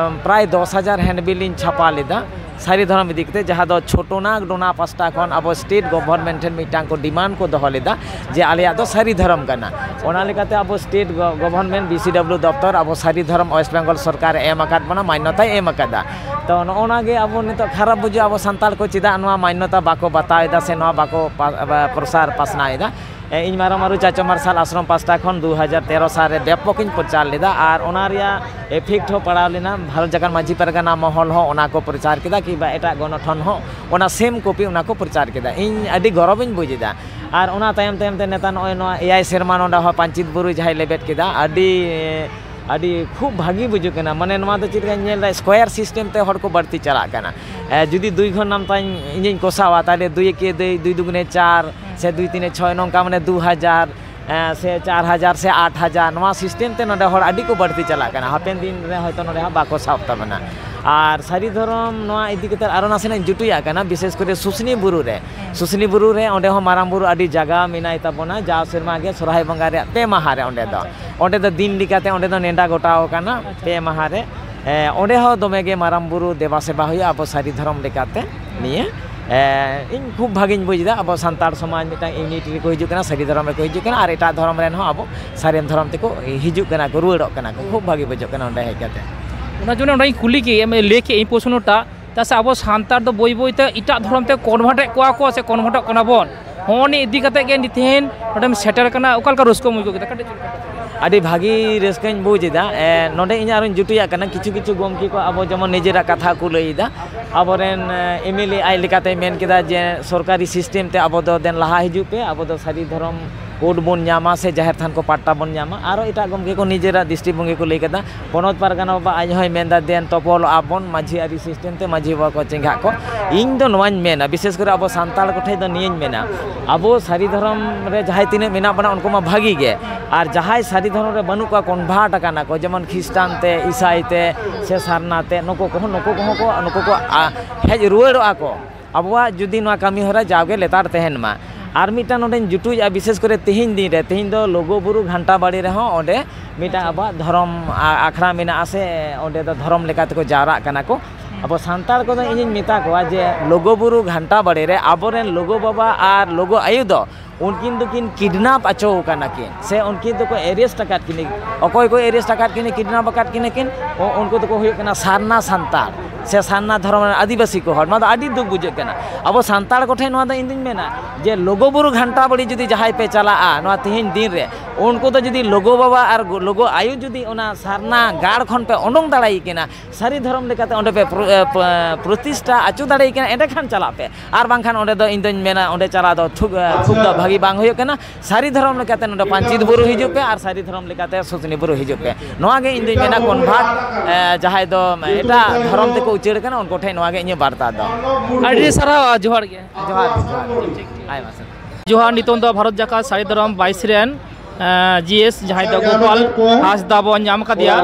ᱯᱨᱟᱭ ᱫᱚᱥ ᱦᱟᱡᱟᱨ ᱦᱮᱱᱰᱵᱤᱞ ᱤᱧ ᱪᱷᱟᱯᱟ ᱞᱮᱫᱟ ᱥᱟᱹᱨᱤ ᱫᱷᱚᱨᱚᱢ ᱤᱫᱤ ᱠᱟᱛᱮ, ᱡᱟᱦᱟᱸ ᱫᱚ ᱪᱷᱳᱴᱳᱱᱟᱜᱽ ᱰᱳᱱᱟ ᱯᱟᱥᱴᱟ ᱠᱷᱚᱱ ᱟᱵᱚ ᱥᱴᱮᱴ ᱜᱚᱵᱷᱚᱨᱱᱢᱮᱱᱴ ᱴᱷᱮᱱ ᱢᱤᱫᱴᱟᱝ ᱠᱚ ᱰᱤᱢᱟᱱᱰ ᱠᱚ ᱫᱚᱦᱚ ᱞᱮᱫᱟ ᱡᱮ ᱟᱞᱮᱭᱟᱜ ᱫᱚ ᱥᱟᱹᱨᱤ ᱫᱷᱚᱨᱚᱢ ᱠᱟᱱᱟ᱾ ᱚᱱᱟ ᱞᱮᱠᱟᱛᱮ ᱟᱵᱚ ᱥᱴᱮᱴ ᱜᱚ-, ᱜᱚᱵᱷᱚᱨᱱᱢᱮᱱᱴ, ᱵᱤ ᱥᱤ ᱰᱟᱵᱞᱤᱭᱩ ᱫᱚᱯᱛᱚᱨ ᱟᱵᱚ ᱥᱟᱹᱨᱤ ᱫᱷᱚᱨᱚᱢ ᱳᱭᱮᱥᱴ ᱵᱮᱝᱜᱚᱞ ᱥᱚᱨᱠᱟᱨᱮ ᱮᱢ ᱟᱠᱟᱫ ᱵᱚᱱᱟ, ᱢᱟᱱᱱᱚᱛᱟᱭ ᱮᱢ ᱟᱠᱟᱫᱟ᱾ ᱛᱚ ᱱᱚᱜᱼᱚ ᱱᱚᱣᱟ ᱜᱮ ᱟᱵᱚ ᱱᱤᱛᱚᱜ ᱠᱷᱟᱨᱟᱯ ᱵᱩᱡᱩᱜᱼᱟ, ᱟᱵᱚ ᱥᱟᱱᱛᱟᱲ ᱠᱚ ᱪᱮᱫᱟᱜ ᱱᱚᱣᱟ ᱢᱟᱱᱱᱚᱛᱟ ᱵᱟᱠᱚ ᱵᱟᱛᱟᱣ ᱮᱫᱟ ᱥᱮ ᱱᱚᱣᱟ ᱵᱟᱠᱚ ᱯᱟ-, ᱯᱨᱚᱥᱟᱨ ᱯᱟᱥᱱᱟᱣ ᱮᱫᱟ᱾ ᱮ, ᱤᱧ ᱢᱟᱨᱟᱝ ᱵᱩᱨᱩ ᱪᱟᱪᱳ ᱢᱟᱨᱥᱟᱞ ᱟᱥᱨᱚᱢ ᱯᱟᱥᱴᱟ ᱠᱷᱚᱱ ᱫᱩ ᱦᱟᱡᱟᱨ ᱛᱮᱨᱚ ᱥᱟᱞ ᱨᱮ ᱵᱮᱯᱚᱠ ᱤᱧ ᱯᱨᱚᱪᱟᱨ ᱞᱮᱫᱟ, ᱟᱨ ᱚᱱᱟ ᱨᱮᱭᱟᱜ ᱮᱯᱷᱮᱠᱴ ᱦᱚᱸ ᱯᱟᱲᱟᱣ ᱞᱮᱱᱟ᱾ ᱵᱷᱟᱨᱚᱛ ᱡᱟᱠᱟᱛ ᱢᱟᱹᱡᱷᱤ ᱯᱟᱨᱜᱟᱱᱟ ᱢᱚᱦᱚᱞ ᱦᱚᱸ ᱚᱱᱟ ᱠᱚ ᱯᱨᱚᱪᱟᱨ ᱠᱮᱫᱟ, ᱠᱤᱝᱵᱟ ᱮᱴᱟᱜ ᱜᱚᱱᱚᱴᱷᱚᱱ ᱦᱚᱸ ᱚᱱᱟ ᱥᱮᱢ ᱠᱚᱯᱤ ᱚᱱᱟ ᱠᱚ ᱯᱨᱚᱪᱟᱨ ᱠᱮᱫᱟ᱾ ᱤᱧ ᱟᱹᱰᱤ ᱜᱚᱨᱚᱵᱤᱧ ᱵᱩᱡᱽ ᱮᱫᱟ᱾ ᱟᱨ ᱚᱱᱟ ᱛᱟᱭᱚᱢ ᱛᱟᱭᱚᱢ ᱛᱮ ᱱᱮᱛᱟᱨ ᱱᱚᱜᱼᱚᱭ ᱱᱚᱣᱟ ᱮᱭᱟᱭ ᱥᱮᱨᱢᱟ ᱱᱚᱰᱮ ᱦᱚᱸ ᱯᱟᱧᱪᱮᱛ ᱵᱩᱨᱩ ᱡᱟᱦᱟᱸᱭ ᱞᱮᱵᱮᱫ ᱠᱮᱫᱟ, ᱟᱹᱰᱤ, ᱟᱹᱰᱤ ᱠᱷᱩᱵ ᱵᱷᱟᱹᱜᱤ ᱵᱩᱡᱩᱜ ᱠᱟᱱᱟ᱾ ᱢᱟᱱᱮ ᱱᱚᱣᱟ ᱫᱚ ᱪᱮᱫ ᱞᱮᱠᱟᱧ ᱧᱮᱞ ᱮᱫᱟ, ᱥᱠᱚᱭᱟᱨ ᱥᱤᱥᱴᱮᱢ ᱛᱮ ᱦᱚᱲ ᱠᱚ ᱵᱟᱹᱲᱛᱤ ᱪᱟᱞᱟᱜ ᱠᱟᱱᱟ᱾ ᱮ, ᱡᱩᱫᱤ ᱫᱩᱭ ᱜᱷᱚᱱ ᱱᱟᱢᱛᱟᱧ ᱤᱧᱤᱧ ᱠᱚᱥᱟᱣᱟ, ᱛᱟᱦᱞᱮ ᱫᱩᱭ ᱮᱠᱮ ᱫᱩᱭ, ᱫᱩᱭ ᱫᱩᱜᱩᱱᱮ ᱪᱟᱨ, ᱥᱮ ᱫᱩᱭ ᱛᱤᱱᱮ ᱪᱷᱚᱭ, ᱱᱚᱝᱠᱟ ᱢᱟᱱᱮ ᱫᱩ ᱦᱟᱡᱟᱨ, ᱮ, ᱥᱮ ᱪᱟᱨ ᱦᱟᱡᱟᱨ ᱥᱮ ᱟᱴ ᱦᱟᱡᱟᱨ, ᱱᱚᱣᱟ ᱥᱤᱥᱴᱮᱢ ᱛᱮ ᱱᱚᱰᱮ ᱦᱚᱲ ᱟᱹᱰᱤ ᱠᱚ ᱵᱟᱹᱲᱛᱤ ᱪᱟᱞᱟᱜ ᱠᱟᱱᱟ᱾ ᱦᱟᱯᱮᱱ ᱫᱤᱱ ᱨᱮ ᱦᱚᱭᱛᱳ ᱱᱚᱰᱮ ᱦᱚᱸ ᱵᱟᱠᱚ ᱥᱟᱵ ᱛᱟᱵᱚᱱᱟ᱾ ᱟᱨ ᱥᱟᱹᱨᱤ ᱫᱷᱚᱨᱚᱢ ᱱᱚᱣᱟ ᱤᱫᱤ ᱠᱟᱛᱮ ᱟᱨᱚ ᱱᱟᱥᱮᱱᱟᱜ ᱤᱧ ᱡᱩᱴᱩᱡᱟᱜ ᱠᱟᱱᱟ, ᱵᱤᱥᱮᱥ ᱠᱚᱨᱮ ᱥᱩᱥᱱᱤ ᱵᱩᱨᱩ ᱨᱮ᱾ ᱥᱩᱥᱱᱤ ᱵᱩᱨᱩ ᱨᱮ ᱚᱸᱰᱮ ᱦᱚᱸ ᱢᱟᱨᱟᱝ ᱵᱩᱨᱩ ᱟᱹᱰᱤ ᱡᱟᱭᱜᱟ ᱢᱮᱱᱟᱭ ᱛᱟᱵᱚᱱᱟ, ᱡᱟᱣ ᱥᱮᱨᱢᱟ ᱜᱮ ᱥᱚᱨᱦᱟᱭ ᱵᱚᱸᱜᱟ ᱨᱮᱭᱟᱜ ᱯᱮ ᱢᱟᱦᱟ ᱨᱮ ᱚᱸᱰᱮ ᱫᱚ᱾ ᱟᱪᱪᱷᱟ, ᱟᱪᱪᱷᱟ᱾ ᱚᱸᱰᱮ ᱫᱚ ᱫᱤᱱ ᱞᱮᱠᱟᱛᱮ ᱚᱸᱰᱮ ᱫᱚ ᱱᱮᱰᱟ ᱜᱚᱴᱟᱣ ᱟᱠᱟᱱᱟ ᱯᱮ ᱢᱟᱦᱟ ᱨᱮ᱾ ᱮ, ᱚᱸᱰᱮ ᱦᱚᱸ ᱫᱚᱢᱮ ᱜᱮ ᱢᱟᱨᱟᱝ ᱵᱩᱨᱩ ᱫᱮᱵᱟ ᱥᱮᱵᱟ ᱦᱩᱭᱩᱜᱼᱟ ᱟᱵᱚ ᱥᱟᱹᱨᱤ ᱫᱷᱚᱨᱚᱢ ᱞᱮᱠᱟᱛᱮ᱾ ᱱᱤᱭᱟᱹ, ᱮ, ᱤᱧ ᱠᱷᱩᱵ ᱵᱷᱟᱜᱤᱧ ᱵᱩᱡᱽ ᱮᱫᱟ, ᱟᱵᱚ ᱥᱟᱱᱛᱟᱲ ᱥᱚᱢᱟᱡᱽ ᱢᱤᱫᱴᱟᱝ ᱤᱭᱩᱱᱤᱴ ᱨᱮᱠᱚ ᱦᱤᱡᱩᱜ ᱠᱟᱱᱟ, ᱥᱟᱹᱨᱤ ᱫᱷᱚᱨᱚᱢ ᱨᱮᱠᱚ ᱦᱤᱡᱩᱜ ᱠᱟᱱᱟ, ᱟᱨ ᱮᱴᱟᱜ ᱫᱷᱚᱨᱚᱢ ᱨᱮᱱ ᱦᱚᱸ ᱟᱵᱚ ᱥᱟᱹᱨᱤ ᱫᱷᱚᱨᱚᱢ ᱛᱮᱠᱚ ᱦᱤᱡᱩᱜ ᱠᱟᱱᱟ ᱠᱚ, ᱨᱩᱣᱟᱹᱲᱚᱜ ᱠᱟᱱᱟ ᱠᱚ᱾ ᱠᱷᱩᱵ ᱵᱷᱟᱜᱤ ᱵᱩᱡᱷᱟᱹᱜ ᱠᱟᱱᱟ ᱚᱸᱰᱮ ᱦᱮᱡ ᱠᱟᱛᱮ᱾ ᱚᱱᱟ ᱡᱚᱱᱱᱚ ᱚᱸᱰᱮᱧ ᱠᱩᱞᱤ ᱠᱮᱫ, ᱮᱢ ᱞᱟᱹᱭ ᱠᱮᱫ ᱤᱧ ᱯᱨᱚᱥᱱᱚᱴᱟ, ᱪᱮᱫᱟᱜ ᱥᱮ ᱟᱵᱚ ᱥᱟᱱᱛᱟᱲ ᱫᱚ ᱵᱟᱹᱭ ᱵᱟᱹᱭ ᱛᱮ ᱮᱴᱟᱜ ᱫᱷᱚᱨᱚᱢ ᱛᱮ ᱠᱚᱱᱵᱷᱟᱨᱴ ᱮᱫ ᱠᱚᱣᱟ ᱠᱚ ᱥᱮ ᱠᱚᱱᱵᱷᱟᱨᱴᱚᱜ ᱠᱟᱱᱟ ᱵᱚᱱ, ᱦᱚᱸᱜᱼᱚ ᱱᱤᱭᱟᱹ ᱤᱫᱤ ᱠᱟᱛᱮ ᱜᱮ ᱱᱤᱛ ᱛᱮᱦᱮᱧ ᱱᱚᱰᱮᱢ ᱥᱮᱴᱮᱨ ᱠᱟᱱᱟ, ᱚᱠᱟ ᱞᱮᱠᱟ ᱨᱟᱹᱥᱠᱟᱹᱢ ᱟᱹᱭᱠᱟᱹᱣ ᱠᱮᱫᱟ? ᱠᱟᱹᱴᱤᱡ ᱪᱮᱫ ᱞᱮᱠᱟ? ᱟᱹᱰᱤ ᱵᱷᱟᱹᱜᱤ ᱨᱟᱹᱥᱠᱟᱹᱧ ᱵᱩᱡᱽ ᱮᱫᱟ᱾ ᱮ, ᱱᱚᱰᱮ ᱤᱧ ᱟᱨᱚᱧ ᱡᱩᱴᱩᱭᱟᱜ ᱠᱟᱱᱟ, ᱠᱤᱪᱷᱩ ᱠᱤᱪᱷᱩ ᱜᱚᱢᱠᱮ ᱠᱚ ᱟᱵᱚ ᱡᱮᱢᱚᱱ ᱱᱤᱡᱮᱨᱟᱜ ᱠᱟᱛᱷᱟ ᱠᱚ ᱞᱟᱹᱭ ᱮᱫᱟ᱾ ᱟᱵᱚᱨᱮᱱ, ᱮ, ᱮᱢ ᱮᱞ ᱮ ᱟᱡ ᱞᱮᱠᱟᱛᱮᱭ ᱢᱮᱱ ᱠᱮᱫᱟ ᱡᱮ ᱥᱚᱨᱠᱟᱨᱤ ᱥᱤᱥᱴᱮᱢ ᱛᱮ ᱟᱵᱚ ᱫᱚ ᱫᱮᱱ ᱞᱟᱦᱟ ᱦᱤᱡᱩᱜ ᱯᱮ, ᱟᱵᱚ ᱫᱚ ᱥᱟᱹᱨᱤ ᱫᱷᱚᱨᱚᱢ ᱠᱳᱰ ᱵᱚᱱ ᱧᱟᱢᱟ ᱥᱮ ᱡᱟᱦᱮᱨ ᱛᱷᱟᱱ ᱠᱚ ᱯᱟᱴᱴᱟ ᱵᱚᱱ ᱧᱟᱢᱟ᱾ ᱟᱨᱚ ᱮᱴᱟᱜ ᱜᱚᱢᱠᱮ ᱠᱚ ᱱᱤᱡᱮᱨᱟᱜ ᱫᱨᱤᱥᱴᱤᱵᱷᱚᱝᱜᱤ ᱠᱚ ᱞᱟᱹᱭ ᱠᱮᱫᱟ᱾ ᱯᱚᱱᱚᱛ ᱯᱟᱨᱜᱟᱱᱟ ᱵᱟᱵᱟ ᱟᱡ ᱦᱚᱸᱭ ᱢᱮᱱᱫᱟ, "ᱫᱮᱱ ᱛᱚᱯᱚᱞᱚᱜᱼᱟ ᱵᱚᱱ ᱢᱟᱹᱡᱷᱤ ᱟᱹᱨᱤ ᱥᱤᱥᱴᱮᱢ ᱛᱮ, ᱢᱟᱹᱡᱷᱤ ᱵᱟᱵᱟ ᱠᱚ ᱪᱮᱸᱜᱷᱟᱜ ᱠᱚ᱾" ᱤᱧ ᱫᱚ ᱱᱚᱣᱟᱧ ᱢᱮᱱᱟ, ᱵᱤᱥᱮᱥ ᱠᱚᱨᱮ ᱟᱵᱚ ᱥᱟᱱᱛᱟᱲ ᱠᱚᱴᱷᱮᱱ ᱫᱚ ᱱᱤᱭᱟᱹᱧ ᱢᱮᱱᱟ, ᱟᱵᱚ ᱥᱟᱹᱨᱤ ᱫᱷᱚᱨᱚᱢ ᱨᱮ ᱡᱟᱦᱟᱸᱭ ᱛᱤᱱᱟᱹᱜ ᱢᱮᱱᱟᱜ ᱵᱚᱱᱟ ᱩᱱᱠᱩ ᱢᱟ ᱵᱷᱟᱹᱜᱤ ᱜᱮ, ᱟᱨ ᱡᱟᱦᱟᱸᱭ ᱥᱟᱹᱨᱤ ᱫᱷᱚᱨᱚᱢ ᱨᱮ ᱵᱟᱹᱱᱩᱜ ᱠᱚᱣᱟ, ᱠᱚᱱᱵᱷᱟᱨᱴ ᱟᱠᱟᱱᱟ ᱠᱚ, ᱡᱮᱢᱚᱱ ᱠᱷᱨᱤᱥᱴᱟᱱ ᱛᱮ, ᱤᱥᱟᱭ ᱛᱮ, ᱥᱮ ᱥᱟᱨᱱᱟ ᱛᱮ, ᱱᱩᱠᱩ ᱠᱚᱦᱚᱸ, ᱱᱩᱠᱩ ᱠᱚᱦᱚᱸ ᱠᱚ, ᱱᱩᱠᱩ ᱠᱚ, ᱟ, ᱦᱮᱡ ᱨᱩᱣᱟᱹᱲᱚᱜᱼᱟ ᱠᱚ᱾ ᱟᱵᱚᱣᱟᱜ ᱡᱩᱫᱤ ᱱᱚᱣᱟ ᱠᱟᱹᱢᱤ ᱦᱚᱨᱟ ᱡᱟᱣᱜᱮ ᱞᱮᱛᱟᱲ ᱛᱟᱦᱮᱱ ᱢᱟ᱾ ᱟᱨ ᱢᱤᱫᱴᱟᱝ ᱱᱚᱰᱮᱧ ᱡᱩᱴᱩᱡᱼᱟ, ᱵᱤᱥᱮᱥ ᱠᱚᱨᱮ ᱛᱮᱦᱮᱧ ᱫᱤᱱ ᱨᱮ, ᱛᱮᱦᱮᱧ ᱫᱚ ᱞᱩᱜᱩ ᱵᱩᱨᱩ ᱜᱷᱟᱱᱴᱟ ᱵᱟᱲᱮ ᱨᱮᱦᱚᱸ ᱚᱸᱰᱮ ᱢᱤᱫᱴᱟᱝ ᱟᱪᱪᱷᱟ᱾ ᱟᱵᱚᱣᱟᱜ ᱫᱷᱚᱨᱚᱢ ᱟ-, ᱟᱠᱷᱲᱟ ᱢᱮᱱᱟᱜᱼᱟ, ᱥᱮ ᱚᱸᱰᱮ ᱫᱚ ᱫᱷᱚᱨᱚᱢ ᱞᱮᱠᱟ ᱛᱮᱠᱚ ᱡᱟᱣᱨᱟᱜ ᱠᱟᱱᱟ ᱠᱚ᱾ ᱟᱵᱚ ᱥᱟᱱᱛᱟᱲ ᱠᱚᱫᱚ ᱤᱧᱤᱧ ᱢᱮᱛᱟ ᱠᱚᱣᱟ ᱡᱮ ᱞᱩᱜᱩ ᱵᱩᱨᱩ ᱜᱷᱟᱱᱴᱟ ᱵᱟᱲᱮ ᱨᱮ ᱟᱵᱚᱨᱮᱱ ᱞᱩᱜᱩ ᱵᱟᱵᱟ ᱟᱨ ᱞᱩᱜᱩ ᱟᱭᱳ ᱫᱚ ᱩᱱᱠᱤᱱ ᱫᱚᱠᱤᱱ ᱠᱤᱰᱱᱟᱯ ᱟᱪᱚ ᱟᱠᱟᱱᱟ ᱠᱤᱱ, ᱥᱮ ᱩᱱᱠᱤᱱ ᱫᱚᱠᱚ ᱮᱨᱮᱥᱴ ᱟᱠᱟᱫ ᱠᱤᱱᱟ᱾ ᱚᱠᱚᱭ ᱠᱚ ᱮᱨᱮᱥᱴ ᱟᱠᱟᱫ ᱠᱤᱱᱟ, ᱠᱤᱰᱱᱟᱯ ᱟᱠᱟᱫ ᱠᱤᱱᱟ ᱠᱤᱱ? ᱩ-, ᱩᱱᱠᱩ ᱫᱚᱠᱚ ᱦᱩᱭᱩᱜ ᱠᱟᱱᱟ ᱥᱟᱨᱱᱟ ᱥᱟᱱᱛᱟᱲ ᱥᱮ ᱥᱟᱨᱱᱟ ᱫᱷᱚᱨᱚᱢ ᱨᱮᱱ ᱟᱹᱫᱤᱵᱟᱹᱥᱤ ᱠᱚ ᱦᱚᱲ᱾ ᱱᱚᱣᱟ ᱫᱚ ᱟᱹᱰᱤ ᱫᱩᱠ ᱵᱩᱡᱷᱟᱹᱜ ᱠᱟᱱᱟ᱾ ᱟᱵᱚ ᱥᱟᱱᱛᱟᱲ ᱠᱚᱴᱷᱮᱱ ᱱᱚᱣᱟ ᱫᱚ ᱤᱧ ᱫᱩᱧ ᱢᱮᱱᱟ ᱡᱮ ᱞᱩᱜᱩ ᱵᱩᱨᱩ ᱜᱷᱟᱱᱴᱟ ᱵᱟᱲᱮ ᱡᱩᱫᱤ ᱡᱟᱦᱟᱸᱭ ᱯᱮ ᱪᱟᱞᱟᱜᱼᱟ ᱱᱚᱣᱟ ᱛᱮᱦᱮᱧ ᱫᱤᱱ ᱨᱮ, ᱩᱱᱠᱩ ᱫᱚ ᱡᱩᱫᱤ ᱞᱩᱜᱩ ᱵᱟᱵᱟ ᱟᱨ ᱜᱚ-, ᱞᱩᱜᱩ ᱟᱭᱳ ᱡᱩᱫᱤ ᱚᱱᱟ ᱥᱟᱨᱱᱟ ᱜᱟᱲ ᱠᱷᱚᱱ ᱯᱮ ᱩᱰᱩᱝ ᱫᱟᱲᱮᱭᱟᱠᱤᱱᱟ, ᱥᱟᱹᱨᱤ ᱫᱷᱚᱨᱚᱢ ᱞᱮᱠᱟᱛᱮ ᱚᱸᱰᱮ ᱯᱮ ᱯᱨᱚ-, ᱮ, ᱯᱨᱚ-, ᱯᱨᱚᱛᱤᱥᱴᱷᱟ ᱟᱪᱚ ᱫᱟᱲᱮᱭᱟᱠᱤᱱᱟ, ᱮᱸᱰᱮᱠᱷᱟᱱ ᱪᱟᱞᱟᱜ ᱯᱮ᱾ ᱟᱨ ᱵᱟᱝᱠᱷᱟᱱ ᱚᱸᱰᱮ ᱫᱚ ᱤᱧ ᱫᱚᱧ ᱢᱮᱱᱟ ᱚᱸᱰᱮ ᱪᱟᱞᱟᱣ ᱫᱚ ᱴᱷᱩᱠ, ᱮ, ᱴᱷᱩᱠ ᱫᱚ ᱵᱷᱟᱹᱜᱤ ᱵᱟᱝ ᱦᱩᱭᱩᱜ ᱠᱟᱱᱟ᱾ ᱥᱟᱹᱨᱤ ᱫᱷᱚᱨᱚᱢ ᱞᱮᱠᱟᱛᱮ ᱱᱚᱰᱮ ᱯᱟᱧᱪᱮᱛ ᱵᱩᱨᱩ ᱦᱤᱡᱩᱜ ᱯᱮ ᱟᱨ ᱥᱟᱹᱨᱤ ᱫᱷᱚᱨᱚᱢ ᱞᱮᱠᱟᱛᱮ ᱥᱩᱥᱱᱤ ᱵᱩᱨᱩ ᱦᱤᱡᱩᱜ ᱯᱮ᱾ ᱱᱚᱣᱟ ᱜᱮ ᱤᱧ ᱫᱩᱧ ᱢᱮᱱᱟ, ᱠᱚᱱᱵᱷᱟᱨᱴ, ᱮ, ᱡᱟᱦᱟᱸᱭ ᱫᱚ ᱮᱴᱟᱜ ᱫᱷᱚᱨᱚᱢ ᱛᱮᱠᱚ ᱩᱪᱟᱹᱲ ᱠᱟᱱᱟ ᱩᱱᱠᱩ ᱴᱷᱮᱱ ᱱᱚᱣᱟ ᱜᱮ ᱤᱧᱟᱹᱜ ᱵᱟᱨᱛᱟ ᱫᱚ᱾ ᱟᱹᱰᱤ ᱥᱟᱨᱦᱟᱣ, ᱡᱚᱦᱟᱨ ᱜᱮ᱾ ᱡᱚᱦᱟᱨ, ᱡᱚᱦᱟᱨ᱾ ᱟᱭᱢᱟ ᱥᱟᱨᱦᱟᱣ᱾ ᱡᱚᱦᱟᱨ, ᱱᱤᱛᱚᱝ ᱫᱚ ᱵᱷᱟᱨᱚᱛ ᱡᱟᱠᱟᱛ ᱥᱟᱹᱨᱤ ᱫᱷᱚᱨᱚᱢ ᱵᱟᱭᱤᱥ ᱨᱮᱱ, ᱮ, ᱡᱤ ᱮᱥ, ᱡᱟᱦᱟᱸᱭ ᱫᱚ ᱜᱳᱯᱟᱞ ᱦᱟᱸᱥᱫᱟ ᱵᱚᱱ ᱧᱟᱢ ᱟᱠᱟᱫᱮᱭᱟ᱾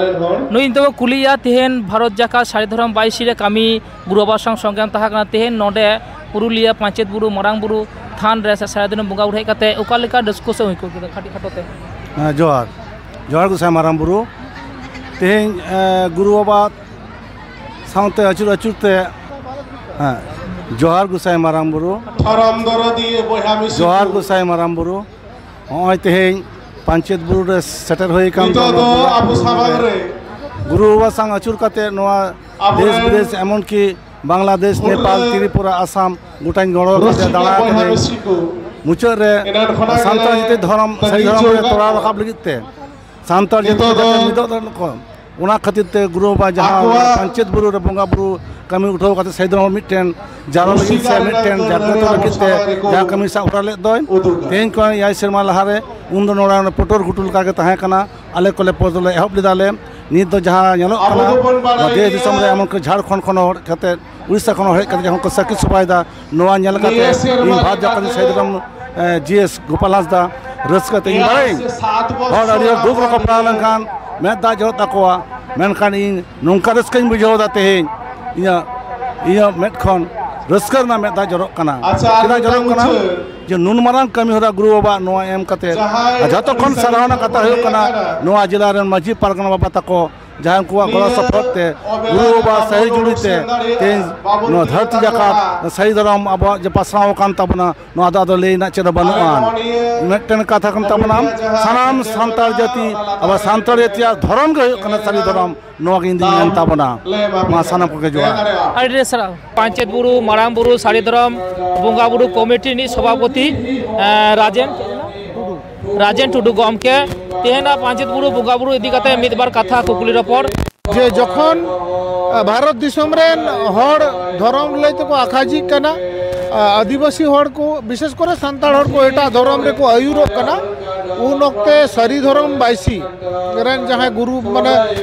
ᱱᱩᱭ ᱱᱤᱛᱚᱜ ᱵᱚ ᱠᱩᱞᱤᱭᱮᱭᱟ ᱛᱮᱦᱮᱧ ᱵᱷᱟᱨᱚᱛ ᱡᱟᱠᱟᱛ ᱥᱟᱹᱨᱤ ᱫᱷᱚᱨᱚᱢ ᱵᱟᱭᱤᱥ ᱨᱮ ᱠᱟᱹᱢᱤ ᱜᱩᱨᱩ ᱵᱟᱵᱟ ᱥᱟᱶ ᱥᱚᱸᱜᱮᱢ ᱛᱟᱦᱮᱸ ᱠᱟᱱᱟ᱾ ᱛᱮᱦᱮᱧ ᱱᱚᱰᱮ ᱯᱩᱨᱩᱞᱤᱭᱟᱹ ᱯᱟᱧᱪᱮᱛ ᱵᱩᱨᱩ ᱢᱟᱨᱟᱝ ᱵᱩᱨᱩ ᱛᱷᱟᱱ ᱨᱮ ᱥᱮ ᱥᱟᱹᱨᱤ ᱫᱷᱚᱨᱚᱢ ᱵᱚᱸᱜᱟ ᱵᱩᱨᱩ ᱦᱮᱡ ᱠᱟᱛᱮ ᱚᱠᱟ ᱞᱮᱠᱟ ᱨᱟᱹᱥᱠᱟᱹ ᱥᱮ ᱟᱹᱭᱠᱟᱹᱣ ᱠᱮᱫᱟ? ᱠᱟᱹᱴᱤᱡ ᱠᱷᱟᱴᱚ ᱛᱮ᱾ ᱦᱮᱸ, ᱡᱚᱦᱟᱨ᱾ ᱡᱚᱦᱟᱨ ᱜᱚᱸᱥᱟᱭ ᱢᱟᱨᱟᱝ ᱵᱩᱨᱩ᱾ ᱛᱮᱦᱮᱧ, ᱮ, ᱜᱩᱨᱩ ᱵᱟᱵᱟ ᱥᱟᱶᱛᱮ ᱟᱹᱪᱩᱨ ᱟᱹᱪᱩᱨ ᱛᱮ, ᱦᱮᱸ, ᱡᱚᱦᱟᱨ ᱜᱚᱸᱥᱟᱭ ᱢᱟᱨᱟᱝ ᱵᱩᱨᱩ, ᱫᱷᱚᱨᱚᱢ ᱫᱚᱨᱚᱫᱤᱭᱟᱹ ᱵᱚᱭᱦᱟ ᱢᱤᱥᱤ ᱡᱚᱦᱟᱨ ᱠᱚ᱾ ᱜᱚᱸᱥᱟᱭ ᱢᱟᱨᱟᱝ ᱵᱩᱨᱩ᱾ ᱦᱚᱸᱜᱼᱚᱭ ᱛᱮᱦᱮᱧ ᱯᱟᱧᱪᱮᱛ ᱵᱩᱨᱩ ᱨᱮ ᱥᱮᱴᱮᱨ ᱦᱩᱭ ᱟᱠᱟᱱ ᱱᱤᱛᱚᱜ ᱛᱟᱵᱚᱱᱟ ᱫᱚ ᱵᱚᱸᱜᱟ ᱟᱵᱚ ᱵᱩᱨᱩ ᱥᱟᱢᱟᱝ ᱨᱮ᱾ ᱨᱮ ᱜᱩᱨᱩ ᱵᱟᱵᱟ ᱥᱟᱶ ᱟᱹᱪᱩᱨ ᱠᱟᱛᱮ ᱱᱚᱣᱟ ᱟᱵᱚᱨᱮᱱ ᱫᱮᱥ ᱵᱤᱫᱮᱥ, ᱮᱢᱚᱱ ᱠᱤ ᱵᱟᱝᱞᱟᱫᱮᱥ, ᱦᱩᱞ ᱨᱮ ᱱᱮᱯᱟᱞ, ᱛᱨᱤᱯᱩᱨᱟ, ᱟᱥᱟᱢ ᱜᱚᱴᱟᱧ ᱜᱚᱲᱚ ᱠᱟᱛᱮ ᱨᱩᱥᱤᱠᱟ ᱫᱟᱬᱟ ᱵᱚᱭᱦᱟ ᱠᱟᱹᱫᱟᱹᱧ᱾ ᱢᱤᱥᱤ ᱠᱚ ᱢᱩᱪᱟᱹᱫ ᱨᱮ ᱮᱱᱟᱱ ᱠᱷᱚᱱᱟᱜ ᱥᱟᱱᱛᱟᱲ ᱜᱮᱞᱮ ᱡᱟᱹᱛᱤ ᱫᱷᱚᱨᱚᱢ, ᱛᱟᱺᱜᱤ ᱥᱟᱹᱨᱤ ᱫᱷᱚᱨᱚᱢ ᱦᱚᱪᱚ ᱨᱮ ᱟᱠᱟᱫ᱾ ᱛᱚᱲᱟᱣ ᱨᱟᱠᱟᱵ ᱞᱟᱹᱜᱤᱫ ᱛᱮ ᱥᱟᱱᱛᱟᱲ ᱡᱟᱹᱛᱤ ᱱᱤᱛᱚᱜ ᱫᱚ ᱡᱟᱛᱮ ᱢᱤᱫᱚᱜ ᱫᱟᱲᱮᱭᱟᱜ ᱠᱚ, ᱚᱱᱟ ᱠᱷᱟᱹᱛᱤᱨ ᱛᱮ ᱜᱩᱨᱩ ᱵᱟᱵᱟ ᱡᱟᱦᱟᱸ ᱟᱠᱚᱣᱟᱜ ᱯᱟᱧᱪᱮᱛ ᱵᱩᱨᱩ ᱨᱮ ᱵᱚᱸᱜᱟ ᱵᱩᱨᱩ ᱠᱟᱹᱢᱤ ᱩᱴᱷᱟᱹᱣ ᱠᱟᱛᱮ ᱥᱟᱹᱨᱤ ᱫᱷᱚᱨᱚᱢ ᱢᱤᱫᱴᱮᱱ ᱡᱟᱨᱣᱟ ᱞᱟᱹᱜᱤᱫ ᱥᱮ ᱨᱩᱥᱤᱠᱟ ᱢᱤᱫᱴᱮᱱ ᱨᱮᱱᱟᱜ ᱡᱟᱜᱽᱨᱚᱛᱚ ᱞᱟᱹᱜᱤᱫ ᱛᱮ ᱥᱟᱢᱟᱝ ᱨᱮᱠᱚ ᱡᱟᱦᱟᱸ ᱠᱟᱹᱢᱤ ᱥᱟᱵ ᱦᱚᱨᱟ ᱞᱮᱫ ᱫᱚᱭ, ᱩᱫᱩᱜᱟ᱾ ᱛᱮᱦᱮᱧ ᱠᱷᱚᱱ ᱮᱭᱟᱭ ᱥᱮᱨᱢᱟ ᱞᱟᱦᱟᱨᱮ ᱩᱱ ᱫᱚ ᱱᱚᱰᱮ ᱯᱩᱴᱩᱨ ᱜᱷᱩᱴᱩ ᱞᱮᱠᱟ ᱜᱮ ᱛᱟᱦᱮᱸ ᱠᱟᱱᱟ᱾ ᱟᱞᱮ ᱠᱚᱞᱮ ᱯᱚᱨ ᱫᱚᱞᱮ ᱮᱦᱚᱵ ᱞᱮᱫᱟ ᱞᱮ᱾ ᱱᱤᱛ ᱫᱚ ᱡᱟᱦᱟᱸ ᱧᱮᱞᱚᱜ ᱟᱵᱚ ᱠᱟᱱᱟ, ᱫᱚᱵᱚᱱ ᱱᱚᱣᱟ ᱵᱟᱲᱟᱭ ᱫᱮᱥ ᱫᱤᱥᱚᱢ ᱨᱮ ᱜᱮᱭᱟ, ᱮᱢᱚᱱ ᱠᱚ ᱡᱷᱟᱲᱠᱷᱚᱸᱰ ᱠᱷᱚᱱ ᱦᱚᱲ ᱠᱟᱛᱮ, ᱩᱲᱤᱥᱥᱟ ᱠᱷᱚᱱ ᱦᱚᱲ ᱦᱮᱡ ᱠᱟᱛᱮ ᱡᱚᱠᱷᱚᱱ ᱠᱚ ᱥᱟᱹᱠᱷᱤ ᱥᱚᱵᱷᱟᱭᱮᱫᱟ, ᱱᱚᱣᱟ ᱧᱮᱞ ᱠᱟᱛᱮ ᱱᱤᱭᱟᱹ ᱥᱮᱨᱢᱟ ᱤᱧ ᱵᱷᱟᱨᱚᱛ ᱡᱟᱠᱟᱛ ᱞᱮᱠᱟᱛᱮ ᱥᱟᱹᱦᱤᱫ ᱨᱟᱢ, ᱮ, ᱡᱤ ᱮᱥ ᱜᱳᱯᱟᱞ ᱦᱟᱸᱥᱫᱟ ᱨᱟᱹᱥᱠᱟᱹ ᱛᱮ ᱤᱧ ᱮᱭᱟᱭ ᱵᱟᱲᱟᱭᱟᱹᱧ᱾ ᱥᱮ ᱥᱟᱛ ᱵᱚᱪᱷᱚᱨ ᱦᱚᱲ ᱟᱹᱰᱤ ᱦᱚᱲ ᱫᱩᱠ ᱨᱮᱠᱚ ᱯᱟᱲᱟᱣ ᱞᱮᱱᱠᱷᱟᱱ ᱢᱮᱫ ᱫᱟᱜ ᱡᱚᱨᱚᱜ ᱛᱟᱠᱚᱣᱟ, ᱢᱮᱱᱠᱷᱟᱱ ᱤᱧ ᱱᱚᱝᱠᱟ ᱨᱟᱹᱥᱠᱟᱹᱧ ᱵᱩᱡᱷᱟᱹᱣ ᱮᱫᱟ ᱛᱮᱦᱮᱧ᱾ ᱤᱧᱟᱹᱜ, ᱤᱧᱟᱹᱜ ᱢᱮᱫ ᱠᱷᱚᱱ ᱨᱟᱹᱥᱠᱟᱹ ᱨᱮᱱᱟᱜ ᱢᱮᱫ ᱫᱟᱜ ᱡᱚᱨᱚᱜ ᱠᱟᱱᱟ᱾ ᱟᱪᱪᱷᱟ, ᱪᱮᱫᱟᱜ ᱡᱚᱨᱚᱜ ᱠᱟᱱᱟ? ᱢᱩᱪᱟᱹᱫ ᱡᱮ ᱱᱩᱱ ᱢᱟᱨᱟᱝ ᱠᱟᱹᱢᱤ ᱦᱚᱨᱟ ᱜᱩᱨᱩ ᱵᱟᱵᱟᱜ ᱱᱚᱣᱟ ᱮᱢ ᱠᱟᱛᱮ, ᱡᱟᱦᱟᱸᱭ ᱟᱨ ᱡᱷᱚᱛᱚ ᱠᱷᱚᱱ ᱩᱲᱤᱥᱥᱟ ᱥᱟᱨᱦᱟᱣ ᱨᱮᱱᱟᱜ ᱠᱟᱛᱷᱟ ᱦᱩᱭᱩᱜ ᱠᱟᱱᱟ, ᱠᱟᱱᱟ᱾ ᱱᱚᱣᱟ ᱡᱮᱞᱟ ᱨᱮᱱ ᱢᱟᱹᱡᱷᱤ ᱯᱟᱨᱜᱟᱱᱟ ᱵᱟᱵᱟ ᱛᱟᱠᱚ, ᱡᱟᱦᱟᱸᱭ ᱩᱱᱠᱩᱣᱟᱜ ᱜᱚᱲᱚ ᱱᱤᱭᱟᱹ ᱥᱚᱯᱚᱦᱚᱫ ᱛᱮ ᱚᱵᱮᱞᱟ ᱜᱩᱨᱩ ᱵᱟᱵᱟ ᱨᱮᱱᱟᱜ ᱥᱟᱹᱦᱤ ᱡᱩᱲᱤ ᱛᱮ ᱫᱩᱥᱢᱟᱱ ᱫᱟᱲᱮᱭᱟᱜ ᱛᱮᱦᱮᱧ ᱵᱟᱵᱚᱱ ᱱᱚᱣᱟ ᱫᱷᱟᱹᱨᱛᱤ ᱡᱟᱠᱟᱛ ᱫᱟᱲᱮᱭᱟᱜᱼᱟ᱾ ᱥᱟᱹᱦᱤ ᱫᱷᱚᱨᱚᱢ ᱟᱵᱚᱣᱟᱜ ᱡᱮ ᱯᱟᱥᱱᱟᱣ ᱟᱠᱟᱱ ᱛᱟᱵᱚᱱᱟ, ᱱᱚᱣᱟ ᱫᱚ ᱟᱫᱚ ᱞᱟᱹᱭ ᱨᱮᱱᱟᱜ ᱪᱮᱫ ᱦᱚᱸ ᱵᱟᱹᱱᱩᱜᱼᱟ᱾ ᱟᱨ ᱱᱚᱣᱟ ᱱᱤᱭᱟᱹ ᱢᱤᱫᱴᱮᱱ ᱠᱟᱛᱷᱟ ᱠᱟᱱ ᱛᱟᱵᱚᱱᱟ, ᱡᱟᱦᱟᱸ ᱥᱟᱱᱟᱢ ᱥᱟᱱᱛᱟᱲ ᱡᱟᱹᱛᱤ, ᱟᱵᱚ ᱥᱟᱱᱛᱟᱲ ᱡᱟᱹᱛᱤᱭᱟᱜ ᱫᱷᱚᱨᱚᱢ ᱜᱮ ᱦᱩᱭᱩᱜ ᱠᱟᱱᱟ ᱥᱟᱹᱨᱤ ᱫᱷᱚᱨᱚᱢ᱾ ᱱᱚᱣᱟ ᱜᱮ ᱤᱧ ᱫᱩᱧ ᱢᱮᱱ ᱛᱟᱵᱚᱱᱟ᱾ ᱢᱟ ᱥᱟᱱᱟᱢ ᱠᱚᱜᱮ ᱡᱚᱦᱟᱨ᱾ ᱟᱹᱰᱤ ᱟᱹᱰᱤ ᱥᱟᱨᱦᱟᱣ᱾ ᱯᱟᱧᱪᱮᱛ ᱵᱩᱨᱩ ᱢᱟᱨᱟᱝ ᱵᱩᱨᱩ ᱥᱟᱹᱨᱤ ᱫᱷᱚᱨᱚᱢ ᱵᱚᱸᱜᱟ ᱵᱩᱨᱩ ᱠᱚᱢᱤᱴᱤ ᱨᱤᱱᱤᱡ ᱥᱚᱵᱷᱟᱯᱚᱛᱤ, ᱮᱸ, ᱨᱟᱡᱮᱱ, ᱨᱟᱡᱮᱱ ᱴᱩᱰᱩ ᱜᱚᱢᱠᱮ, ᱛᱮᱦᱮᱧᱟᱜ ᱯᱟᱧᱪᱮᱛ ᱵᱩᱨᱩ ᱵᱚᱸᱜᱟ ᱵᱩᱨᱩ ᱤᱫᱤ ᱠᱟᱛᱮ ᱢᱤᱫ ᱵᱟᱨ ᱠᱟᱛᱷᱟ ᱠᱩᱠᱞᱤ ᱨᱚᱯᱚᱲ᱾ ᱡᱮ ᱡᱚᱠᱷᱚᱱ, ᱟ, ᱵᱷᱟᱨᱚᱛ ᱫᱤᱥᱚᱢ ᱨᱮᱱ ᱦᱚᱲ ᱫᱷᱚᱨᱚᱢ ᱞᱟᱹᱭ ᱛᱮᱠᱚ ᱟᱠᱷᱟᱡᱤᱜ ᱠᱟᱱᱟ, ᱟ, ᱟᱹᱫᱤᱵᱟᱹᱥᱤ ᱦᱚᱲ ᱠᱚ, ᱵᱤᱥᱮᱥ ᱠᱚᱨᱮ ᱥᱟᱱᱛᱟᱲ ᱦᱚᱲ ᱠᱚ ᱮᱴᱟᱜ ᱫᱷᱚᱨᱚᱢ ᱨᱮᱠᱚ ᱟᱹᱭᱩᱨᱚᱜ ᱠᱟᱱᱟ, ᱩᱱ ᱚᱠᱛᱮ ᱥᱟᱹᱨᱤ ᱫᱷᱚᱨᱚᱢ ᱵᱟᱭᱥᱤ ᱨᱮᱱ ᱡᱟᱦᱟᱸᱭ ᱜᱩᱨᱩ, ᱢᱟᱱᱮ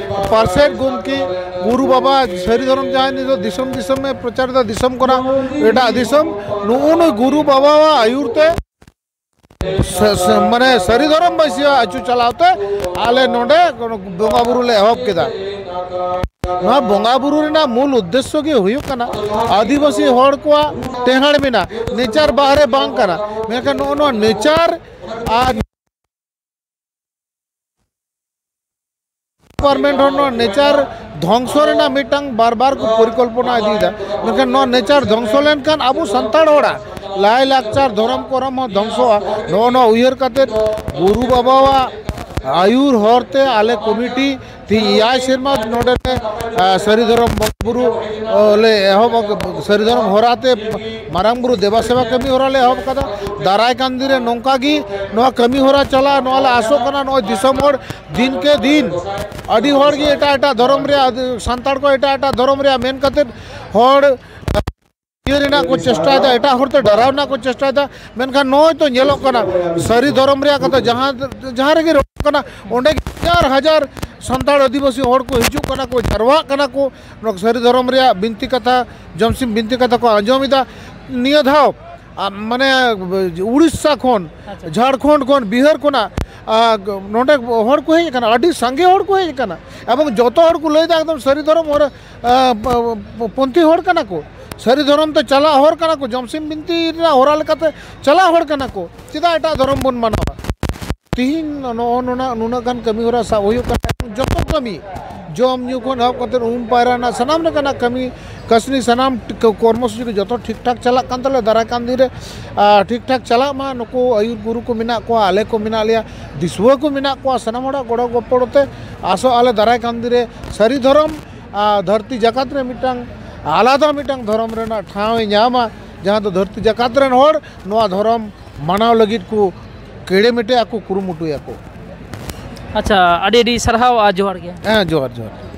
ᱯᱟᱨᱥᱮᱛ ᱜᱚᱢᱠᱮ, ᱜᱩᱨᱩ ᱵᱟᱵᱟ ᱥᱟᱹᱨᱤ ᱫᱷᱚᱨᱚᱢ ᱡᱟᱦᱟᱸᱭ ᱱᱤᱛᱚᱜ ᱫᱤᱥᱚᱢ ᱫᱤᱥᱚᱢ ᱮ ᱯᱨᱚᱪᱟᱨ ᱮᱫᱟ, ᱫᱤᱥᱚᱢ ᱠᱷᱚᱱᱟᱜ ᱮᱴᱟᱜ ᱫᱤᱥᱚᱢ, ᱱᱩᱜᱼᱩ ᱱᱩᱭ ᱜᱩᱨᱩ ᱵᱟᱵᱟᱣᱟᱜ ᱟᱹᱭᱩᱨ ᱛᱮ ᱥᱟ-, ᱥᱟ-, ᱢᱟᱱᱮ ᱥᱟᱹᱨᱤ ᱫᱷᱚᱨᱚᱢ ᱵᱟᱹᱭᱥᱤᱭᱟᱜ ᱟᱹᱪᱩ ᱪᱟᱞᱟᱣ ᱛᱮ ᱟᱞᱮ ᱱᱚᱰᱮ ᱵᱚᱸᱜᱟ ᱵᱩᱨᱩ ᱞᱮ ᱮᱦᱚᱵ ᱠᱮᱫᱟ᱾ ᱱᱚᱣᱟ ᱵᱚᱸᱜᱟ ᱵᱩᱨᱩ ᱨᱮᱱᱟᱜ ᱢᱩᱞ ᱩᱫᱽᱫᱮᱥᱥᱚ ᱜᱮ ᱦᱩᱭᱩᱜ ᱠᱟᱱᱟ ᱟᱹᱫᱤᱵᱟᱹᱥᱤ ᱦᱚᱲ ᱠᱚᱣᱟᱜ ᱴᱮᱦᱟᱸᱰ ᱢᱮᱱᱟᱜ, ᱱᱮᱪᱟᱨ ᱵᱟᱦᱨᱮ ᱵᱟᱝ ᱠᱟᱱᱟ, ᱢᱮᱱᱠᱷᱟᱱ ᱱᱚᱜᱼᱚ ᱱᱚᱣᱟ ᱱᱮᱪᱟᱨ ᱟᱨ ᱰᱤᱯᱟᱨᱴᱢᱮᱱᱴ ᱦᱚᱸ ᱱᱚᱣᱟ ᱱᱮᱪᱟᱨ ᱫᱷᱚᱝᱥᱚ ᱨᱮᱱᱟᱜ ᱢᱤᱫᱴᱟᱝ ᱵᱟᱨ ᱵᱟᱨ ᱠᱚ ᱯᱚᱨᱤᱠᱚᱞᱯᱚᱱᱟ ᱤᱫᱤᱭᱮᱫᱟ᱾ ᱢᱮᱱᱠᱷᱟᱱ ᱱᱚᱣᱟ ᱱᱮᱪᱟᱨ ᱫᱷᱚᱝᱥᱚ ᱞᱮᱱᱠᱷᱟᱱ ᱟᱵᱚ ᱥᱟᱱᱛᱟᱲ ᱦᱚᱲᱟᱜ ᱞᱟᱭᱼᱞᱟᱠᱪᱟᱨ, ᱫᱷᱚᱨᱚᱢ ᱠᱚᱨᱚᱢ ᱦᱚᱸ ᱫᱷᱚᱝᱥᱚᱜᱼᱟ᱾ ᱱᱚᱜᱼᱚ ᱱᱚᱣᱟ ᱩᱭᱦᱟᱹᱨ ᱠᱟᱛᱮ ᱜᱩᱨᱩ ᱵᱟᱵᱟᱣᱟᱜ ᱟᱹᱭᱩᱨ ᱦᱚᱨᱛᱮ ᱟᱞᱮ ᱠᱚᱢᱤᱴᱤ ᱛᱮᱦᱤᱧ ᱮᱭᱟᱭ ᱥᱮᱨᱢᱟ ᱱᱚᱰᱮ ᱞᱮ, ᱟ, ᱥᱟᱹᱨᱤ ᱫᱷᱚᱨᱚᱢ ᱵᱚᱸᱜᱟ ᱵᱩᱨᱩ, ᱚ, ᱞᱮ ᱮᱦᱚᱵ ᱟᱠ-, ᱥᱟᱹᱨᱤ ᱫᱷᱚᱨᱚᱢ ᱦᱚᱨᱟ ᱛᱮ ᱢᱟᱨᱟᱝ ᱵᱩᱨᱩ ᱫᱮᱵᱟ ᱥᱮᱵᱟ ᱠᱟᱹᱢᱤ ᱦᱚᱨᱟ ᱞᱮ ᱮᱦᱚᱵ ᱟᱠᱟᱫᱟ᱾ ᱫᱟᱨᱟᱭ ᱠᱟᱱ ᱫᱤᱱ ᱨᱮ ᱱᱚᱝᱠᱟ ᱜᱮ ᱱᱚᱣᱟ ᱠᱟᱹᱢᱤ ᱦᱚᱨᱟ ᱪᱟᱞᱟᱜᱼᱟ, ᱱᱚᱣᱟ ᱞᱮ ᱟᱥᱚᱜ ᱠᱟᱱᱟ᱾ ᱱᱚᱜᱼᱚᱭ ᱫᱤᱥᱚᱢ ᱦᱚᱲ ᱫᱤᱱ ᱠᱮ ᱫᱤᱱ ᱟᱹᱰᱤ ᱦᱚᱲ ᱜᱮ ᱮᱴᱟᱜ ᱮᱴᱟᱜ ᱫᱷᱚᱨᱚᱢ ᱨᱮᱭᱟᱜ, ᱥᱟᱱᱛᱟᱲ ᱠᱚ ᱮᱴᱟᱜ ᱮᱴᱟᱜ ᱫᱷᱚᱨᱚᱢ ᱨᱮᱭᱟᱜ ᱢᱮᱱ ᱠᱟᱛᱮ ᱦᱚᱲ ᱤᱭᱟᱹ ᱨᱮᱱᱟᱜ ᱠᱚ ᱪᱮᱥᱴᱟᱭᱮᱫᱟ, ᱮᱴᱟᱜ ᱦᱚᱲ ᱛᱮ ᱰᱟᱨᱟᱣ ᱨᱮᱱᱟᱜ ᱠᱚ ᱪᱮᱥᱴᱟᱭᱮᱫᱟ᱾ ᱢᱮᱱᱠᱷᱟᱱ ᱱᱚᱜᱼᱚᱭ ᱛᱚ ᱧᱮᱞᱚᱜ ᱠᱟᱱᱟ, ᱥᱟᱹᱨᱤ ᱫᱷᱚᱨᱚᱢ ᱨᱮᱭᱟᱜ ᱠᱟᱛᱷᱟ ᱡᱟᱦᱟᱸ, ᱡᱟᱦᱟᱸ ᱨᱮᱜᱮ ᱨᱚᱲ ᱠᱟᱱᱟ, ᱚᱸᱰᱮ ᱜᱮ ᱦᱟᱡᱟᱨ ᱦᱟᱡᱟᱨ ᱥᱟᱱᱛᱟᱲ ᱟᱹᱫᱤᱵᱟᱹᱥᱤ ᱦᱚᱲ ᱠᱚ ᱦᱤᱡᱩᱜ ᱠᱟᱱᱟ ᱠᱚ, ᱡᱟᱨᱣᱟᱜ ᱠᱟᱱᱟ ᱠᱚ᱾ ᱱᱚᱣᱟ ᱥᱟᱹᱨᱤ ᱫᱷᱚᱨᱚᱢ ᱨᱮᱭᱟᱜ ᱵᱤᱱᱛᱤ ᱠᱟᱛᱷᱟ, ᱡᱚᱢᱥᱤᱢ ᱵᱤᱱᱛᱤ ᱠᱟᱛᱷᱟ ᱠᱚ ᱟᱸᱡᱚᱢ ᱮᱫᱟ᱾ ᱱᱤᱭᱟᱹ ᱫᱷᱟᱣ, ᱟ, ᱢᱟᱱᱮ, ᱩᱲᱤᱥᱥᱟ ᱠᱷᱚᱱ, ᱟᱪᱪᱷᱟ᱾ ᱡᱷᱟᱲᱠᱷᱚᱸᱰ ᱠᱷᱚᱱ, ᱵᱤᱦᱟᱨ ᱠᱷᱚᱱᱟᱜ, ᱟ, ᱱᱚᱰᱮ ᱦᱚᱲ ᱠᱚ ᱦᱮᱡ ᱟᱠᱟᱱᱟ, ᱟᱹᱰᱤ ᱥᱟᱸᱜᱮ ᱦᱚᱲ ᱠᱚ ᱦᱮᱡ ᱟᱠᱟᱱᱟ᱾ ᱮᱵᱚᱝ ᱡᱚᱛᱚ ᱦᱚᱲ ᱠᱚ ᱞᱟᱹᱭᱫᱟ ᱮᱠᱫᱚᱢ ᱥᱟᱹᱨᱤ ᱫᱷᱚᱨᱚᱢ ᱦᱚᱨ, ᱟ, ᱯᱚᱱᱛᱷᱤ ᱦᱚᱲ ᱠᱟᱱᱟ ᱠᱚ, ᱥᱟᱹᱨᱤ ᱫᱷᱚᱨᱚᱢ ᱛᱮ ᱪᱟᱞᱟᱜ ᱦᱚᱲ ᱠᱟᱱᱟ ᱠᱚ, ᱡᱚᱢᱥᱤᱢ ᱵᱤᱱᱛᱤ ᱨᱮᱱᱟᱜ ᱦᱚᱨᱟ ᱞᱮᱠᱟᱛᱮ ᱪᱟᱞᱟᱜ ᱦᱚᱲ ᱠᱟᱱᱟ ᱠᱚ᱾ ᱪᱮᱫᱟᱜ ᱮᱴᱟᱜ ᱫᱷᱚᱨᱚᱢ ᱵᱚᱱ ᱢᱟᱱᱟᱣᱟ? ᱛᱤᱦᱤᱧ ᱱᱚᱜᱼᱚ ᱱᱩᱱᱟᱹᱜ, ᱱᱩᱱᱟᱹᱜ ᱜᱟᱱ ᱠᱟᱹᱢᱤ ᱦᱚᱨᱟ ᱥᱟᱵ ᱦᱩᱭᱩᱜ ᱠᱟᱱᱟ᱾ ᱡᱚᱛᱚ ᱠᱟᱹᱢᱤ, ᱡᱚᱢ ᱧᱩ ᱠᱷᱚᱱ ᱮᱦᱚᱵ ᱠᱟᱛᱮ ᱩᱢ ᱯᱟᱭᱨᱟ ᱨᱮᱱᱟᱜ ᱥᱟᱱᱟᱢ ᱞᱮᱠᱟᱱᱟᱜ ᱠᱟᱹᱢᱤ ᱠᱟᱹᱥᱱᱤ, ᱥᱟᱱᱟᱢ ᱴᱤ-, ᱠᱚ-, ᱠᱚᱨᱢᱚ ᱥᱩᱪᱤ ᱠᱚ ᱡᱚᱛᱚ ᱴᱷᱤᱠ ᱴᱷᱟᱠ ᱪᱟᱞᱟᱜ ᱠᱟᱱ ᱛᱟᱞᱮᱭᱟ᱾ ᱫᱟᱨᱟᱭ ᱠᱟᱱ ᱫᱤᱱ ᱨᱮ, ᱟ, ᱴᱷᱤᱠ ᱴᱷᱟᱠ ᱪᱟᱞᱟᱜ ᱢᱟ᱾ ᱱᱩᱠᱩ ᱟᱹᱭᱩᱨ ᱜᱩᱨᱩ ᱠᱚ ᱢᱮᱱᱟᱜ ᱠᱚᱣᱟ, ᱟᱞᱮ ᱠᱚ ᱢᱮᱱᱟᱜ ᱞᱮᱭᱟ, ᱫᱤᱥᱩᱣᱟᱹ ᱠᱚ ᱢᱮᱱᱟᱜ ᱠᱚᱣᱟ, ᱥᱟᱱᱟᱢ ᱦᱚᱲᱟᱜ ᱜᱚᱲᱚ ᱜᱚᱯᱚᱲᱚ ᱛᱮ ᱟᱥᱚᱜ ᱟᱞᱮ ᱫᱟᱨᱟᱭ ᱠᱟᱱ ᱫᱤᱱ ᱨᱮ ᱥᱟᱹᱨᱤ ᱫᱷᱚᱨᱚᱢ, ᱟ, ᱫᱷᱟᱹᱨᱛᱤ ᱡᱟᱠᱟᱛ ᱨᱮ ᱢᱤᱫᱴᱟᱝ ᱟᱞᱟᱫᱟ ᱢᱤᱫᱴᱟᱝ ᱫᱷᱚᱨᱚᱢ ᱨᱮᱱᱟᱜ ᱴᱷᱟᱶ ᱮ ᱧᱟᱢᱟ, ᱡᱟᱦᱟᱸ ᱫᱚ ᱫᱷᱟᱹᱨᱛᱤ ᱡᱟᱠᱟᱛ ᱨᱮᱱ ᱦᱚᱲ ᱱᱚᱣᱟ ᱫᱷᱚᱨᱚᱢ ᱢᱟᱱᱟᱣ ᱞᱟᱹᱜᱤᱫ ᱠᱚ ᱠᱮᱲᱮᱢᱮᱴᱮ ᱟᱠᱚ, ᱠᱩᱨᱩᱢᱩᱴᱩᱭᱟᱠᱚ᱾ ᱟᱪᱪᱷᱟ, ᱟᱹᱰᱤ ᱟᱹᱰᱤ ᱥᱟᱨᱦᱟᱣ ᱟᱨ ᱡᱚᱦᱟᱨ ᱜᱮ᱾ ᱦᱮᱸ, ᱡᱚᱦᱟᱨ, ᱡᱚᱦᱟᱨ᱾